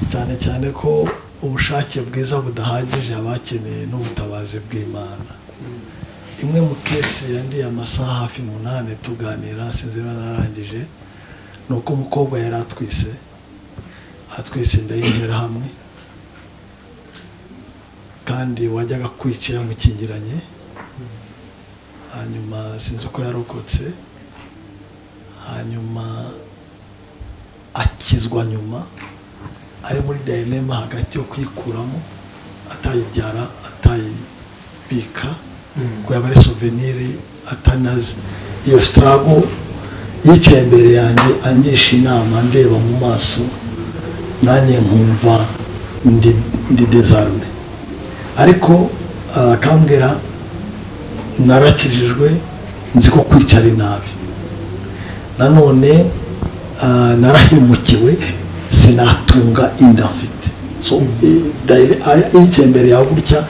cyane cyane ko ubushake bwiza budahagije, abakeneye n'ubutabazi bw'Imana. Imwe mu case yandiye amasaha hafi 8 tuganira, sinzi niba narangije, ni uko umukobwa yari atwise inda y'Interahamwe, kandi wajyaga kwica yamukingiranye. Hanyuma sinzi uko yarokotse, hanyuma akizwa nyuma ari muri dilemma hagati yo kuyikuramo atayibyara, atayibika ko yaba ari souvenir, atanazi iyo struggle. Yicaye imbere yanjye angisha inama, ndeba mu maso, nanjye nkumva ndi désarmé, ariko akambwira narakijijwe, nzi ko kwica ari nabi nanone. Narahemukiwe, sinatunga inda mfite. So imbere yawe gutya,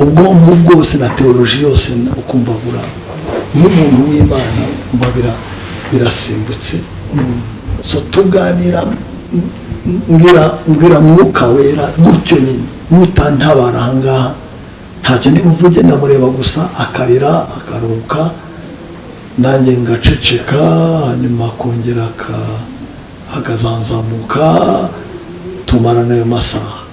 ubwonko bwose na théologie yose ukumva bura nk'umuntu w'Imana, umva birasimbutse. So tuganira, mbwira Mwuka Wera gutyo nyine: "Nutantabara ahangaha, ntacyo ndi buvuge." Ndamureba gusa, akarira, akaruhuka, nanjye ngaceceka. Hanyuma akongera akazanzamuka, tumarana ayo masaha.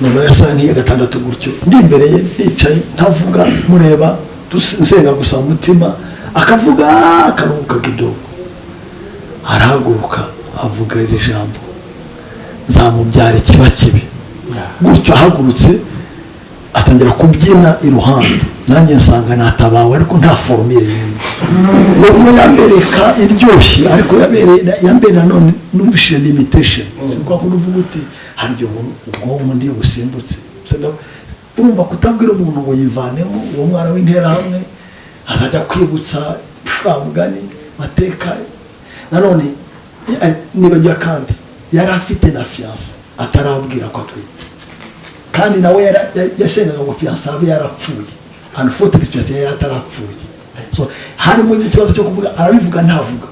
Nyuma ya saa nk'iya gatandatu gutyo, ndi imbere ye, nicaye ntavuga, mureba, nsenga gusa mu mutima, akavuga, akaruhuka kidogo, arahaguruka, avuga iri jambo: "Nzamubyara ikiba kibi." Gutyo ahagurutse, atangira kubyina iruhande. Nanjye nsanga natabawe, ariko nta formule n'imwe, nubwo yambereka iryoshye, ariko yambere nanone numvishije limitation. Si kwa kundi uvuga uti hari igihe ubwonko ndi busimbutse. Urumva kutabwira umuntu ngo yivanemo uwo mwana w'interahamwe, azajya kwibutsa wa mugani mateka. Nanone nibagiwe, kandi yari afite na fiancée atarabwira ko atwite, kandi nawe yashengaga ngo fiancée abe yarapfuye. Unfortunately, fiancée yari atarapfuye. So harimo ikibazo cyo kuvuga, arabivuga, ntavuga.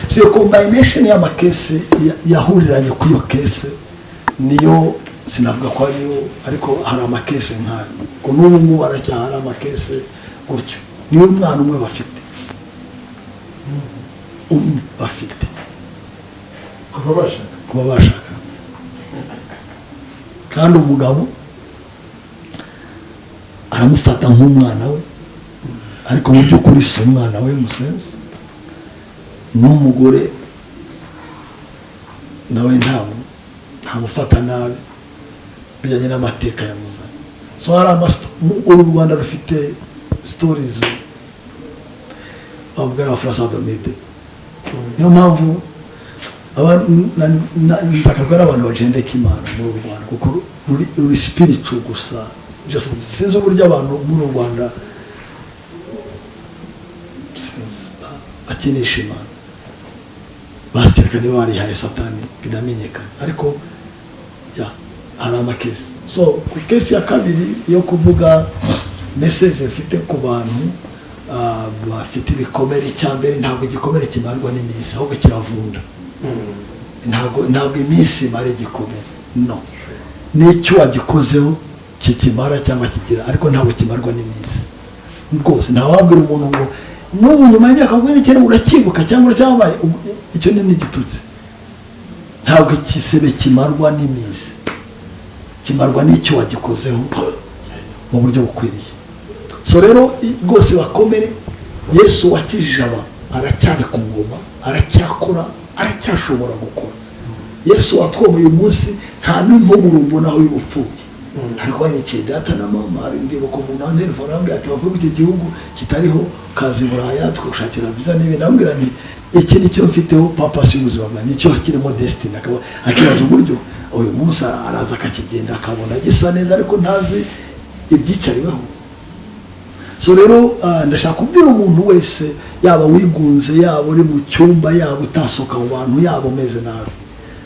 So iyo combination y'ama case yahuriranye kuri iyo case, niyo sinavuga ko ariyo, ariko hari ama case nk'ayo ko n'ubu ngubu haracyahari ama case gutyo. Niyo mwana umwe bafite, umwe bafite. Kuva bashaka? Kuba bashaka. Kandi umugabo aramufata nk'umwana we, ariko mu by'ukuri si umwana we musenzi. N'umugore nawe ntamufata nabi bijyanye n'amateka yamuzanye. So hari uru Rwanda rufite stories bavuga n'Abafaransa domide. Niyo mpamvu ndakazwa n'abantu bagendeka Imana muri uru Rwanda, kuko ruri spiritual gusa. Just sinzi uburyo abantu muri uru Rwanda, sinzi, bakinisha Imana, basirika niba barihaye Satani, binamenyekana. Ariko ya hari ama case. So ku case ya kabiri yo kuvuga, message mfite ku bantu bafite ibikomere: icya mbere, ntabwo igikomere kimarwa n'iminsi, ahubwo kiravunda. Ntabwo iminsi imara igikomere, no n'icyo wagikozeho kikimara cyangwa kigira, ariko ntabwo kimarwa n'iminsi rwose. Ntawabwira umuntu ngo n'ubu nyuma y'imyaka 29 uracyibuka cyangwa uracyabaye. Icyo ni n'igitutsi. Ntabwo igisebe kimarwa n'iminsi, kimarwa n'icyo wagikozeho mu buryo bukwiriye. So rero rwose bakomere. Yesu wakijije aba aracyari ku ngoma, aracyakora, aracyashobora gukora. Yesu watwomeye uyu munsi, nta n'impumuro mbonaho y'ubupfubyi, ariko wanyikiye data na mama. Hari ndibuka umuntu wa telefone arambwira ati: "Bavuye icyo gihugu kitariho, kaza i Buraya tukagushakira viza n'ibindi." Arambwira nti: "Iki nicyo mfiteho purpose y'ubuzima bwanjye, nicyo kirimo destiny." Akaba akibaza uburyo uyu munsi araza akakigenda, akabona gisa neza, ariko ntazi ibyicariweho. So rero ndashaka kubwira umuntu wese, yaba wigunze, yaba uri mu cyumba, yaba utasohoka mu bantu, yaba umeze nabi,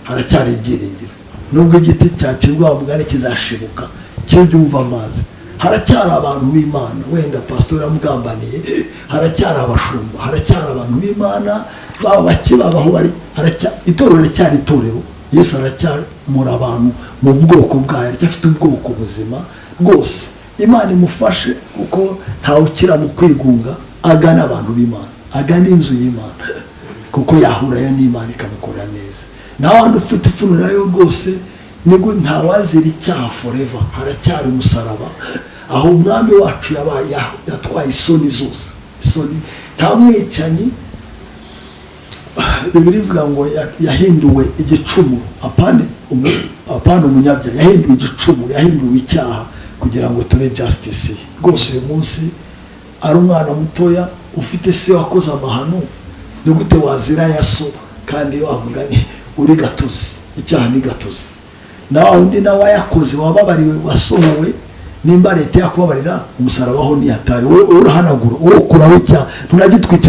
haracyari ibyiringiro. Nubwo igiti cyacirwa mugani, kizashibuka kibyumva amazi. Haracyari abantu b'Imana. Wenda pasitori yamugambaniye, haracyari abashumba, haracyari abantu b'Imana, baba bake, baba aho bari, itorero riracyari itorero. Yesu aracyamura abantu mu bwoko bwayo, aracyafite ubwoko buzima rwose. Imana imufashe, kuko ntawukira mu kwigunga. Agana abantu b'Imana, agana inzu y'Imana, kuko yahurayo n'Imana ikamukorera neza. Nawe wandi ufite ipfunwe nayo rwose nibwo ntawazira icyaha forever. Haracyari umusaraba aho Umwami wacu yabaye yatwaye isoni zose, isoni. Nta mwicanyi, Bibiliya ivuga ngo yahinduwe igicumuro, apana umunyabyaha, yahinduwe igicumuro, yahinduwe icyaha kugira ngo tube justice ye. Rwose uyu munsi ari umwana mutoya ufite se wakoze amahano, ni gute wazira ya so kandi wa mugani uri gatozi? Icyaha ni gatozi. Nawe undi nawe wayakoze, wababariwe, wasohowe, nimba leta yakubabarira, umusaraba ho ntihatari. Wowe urahanagura, wowe ukuraho icyaha, ntunagitwikira.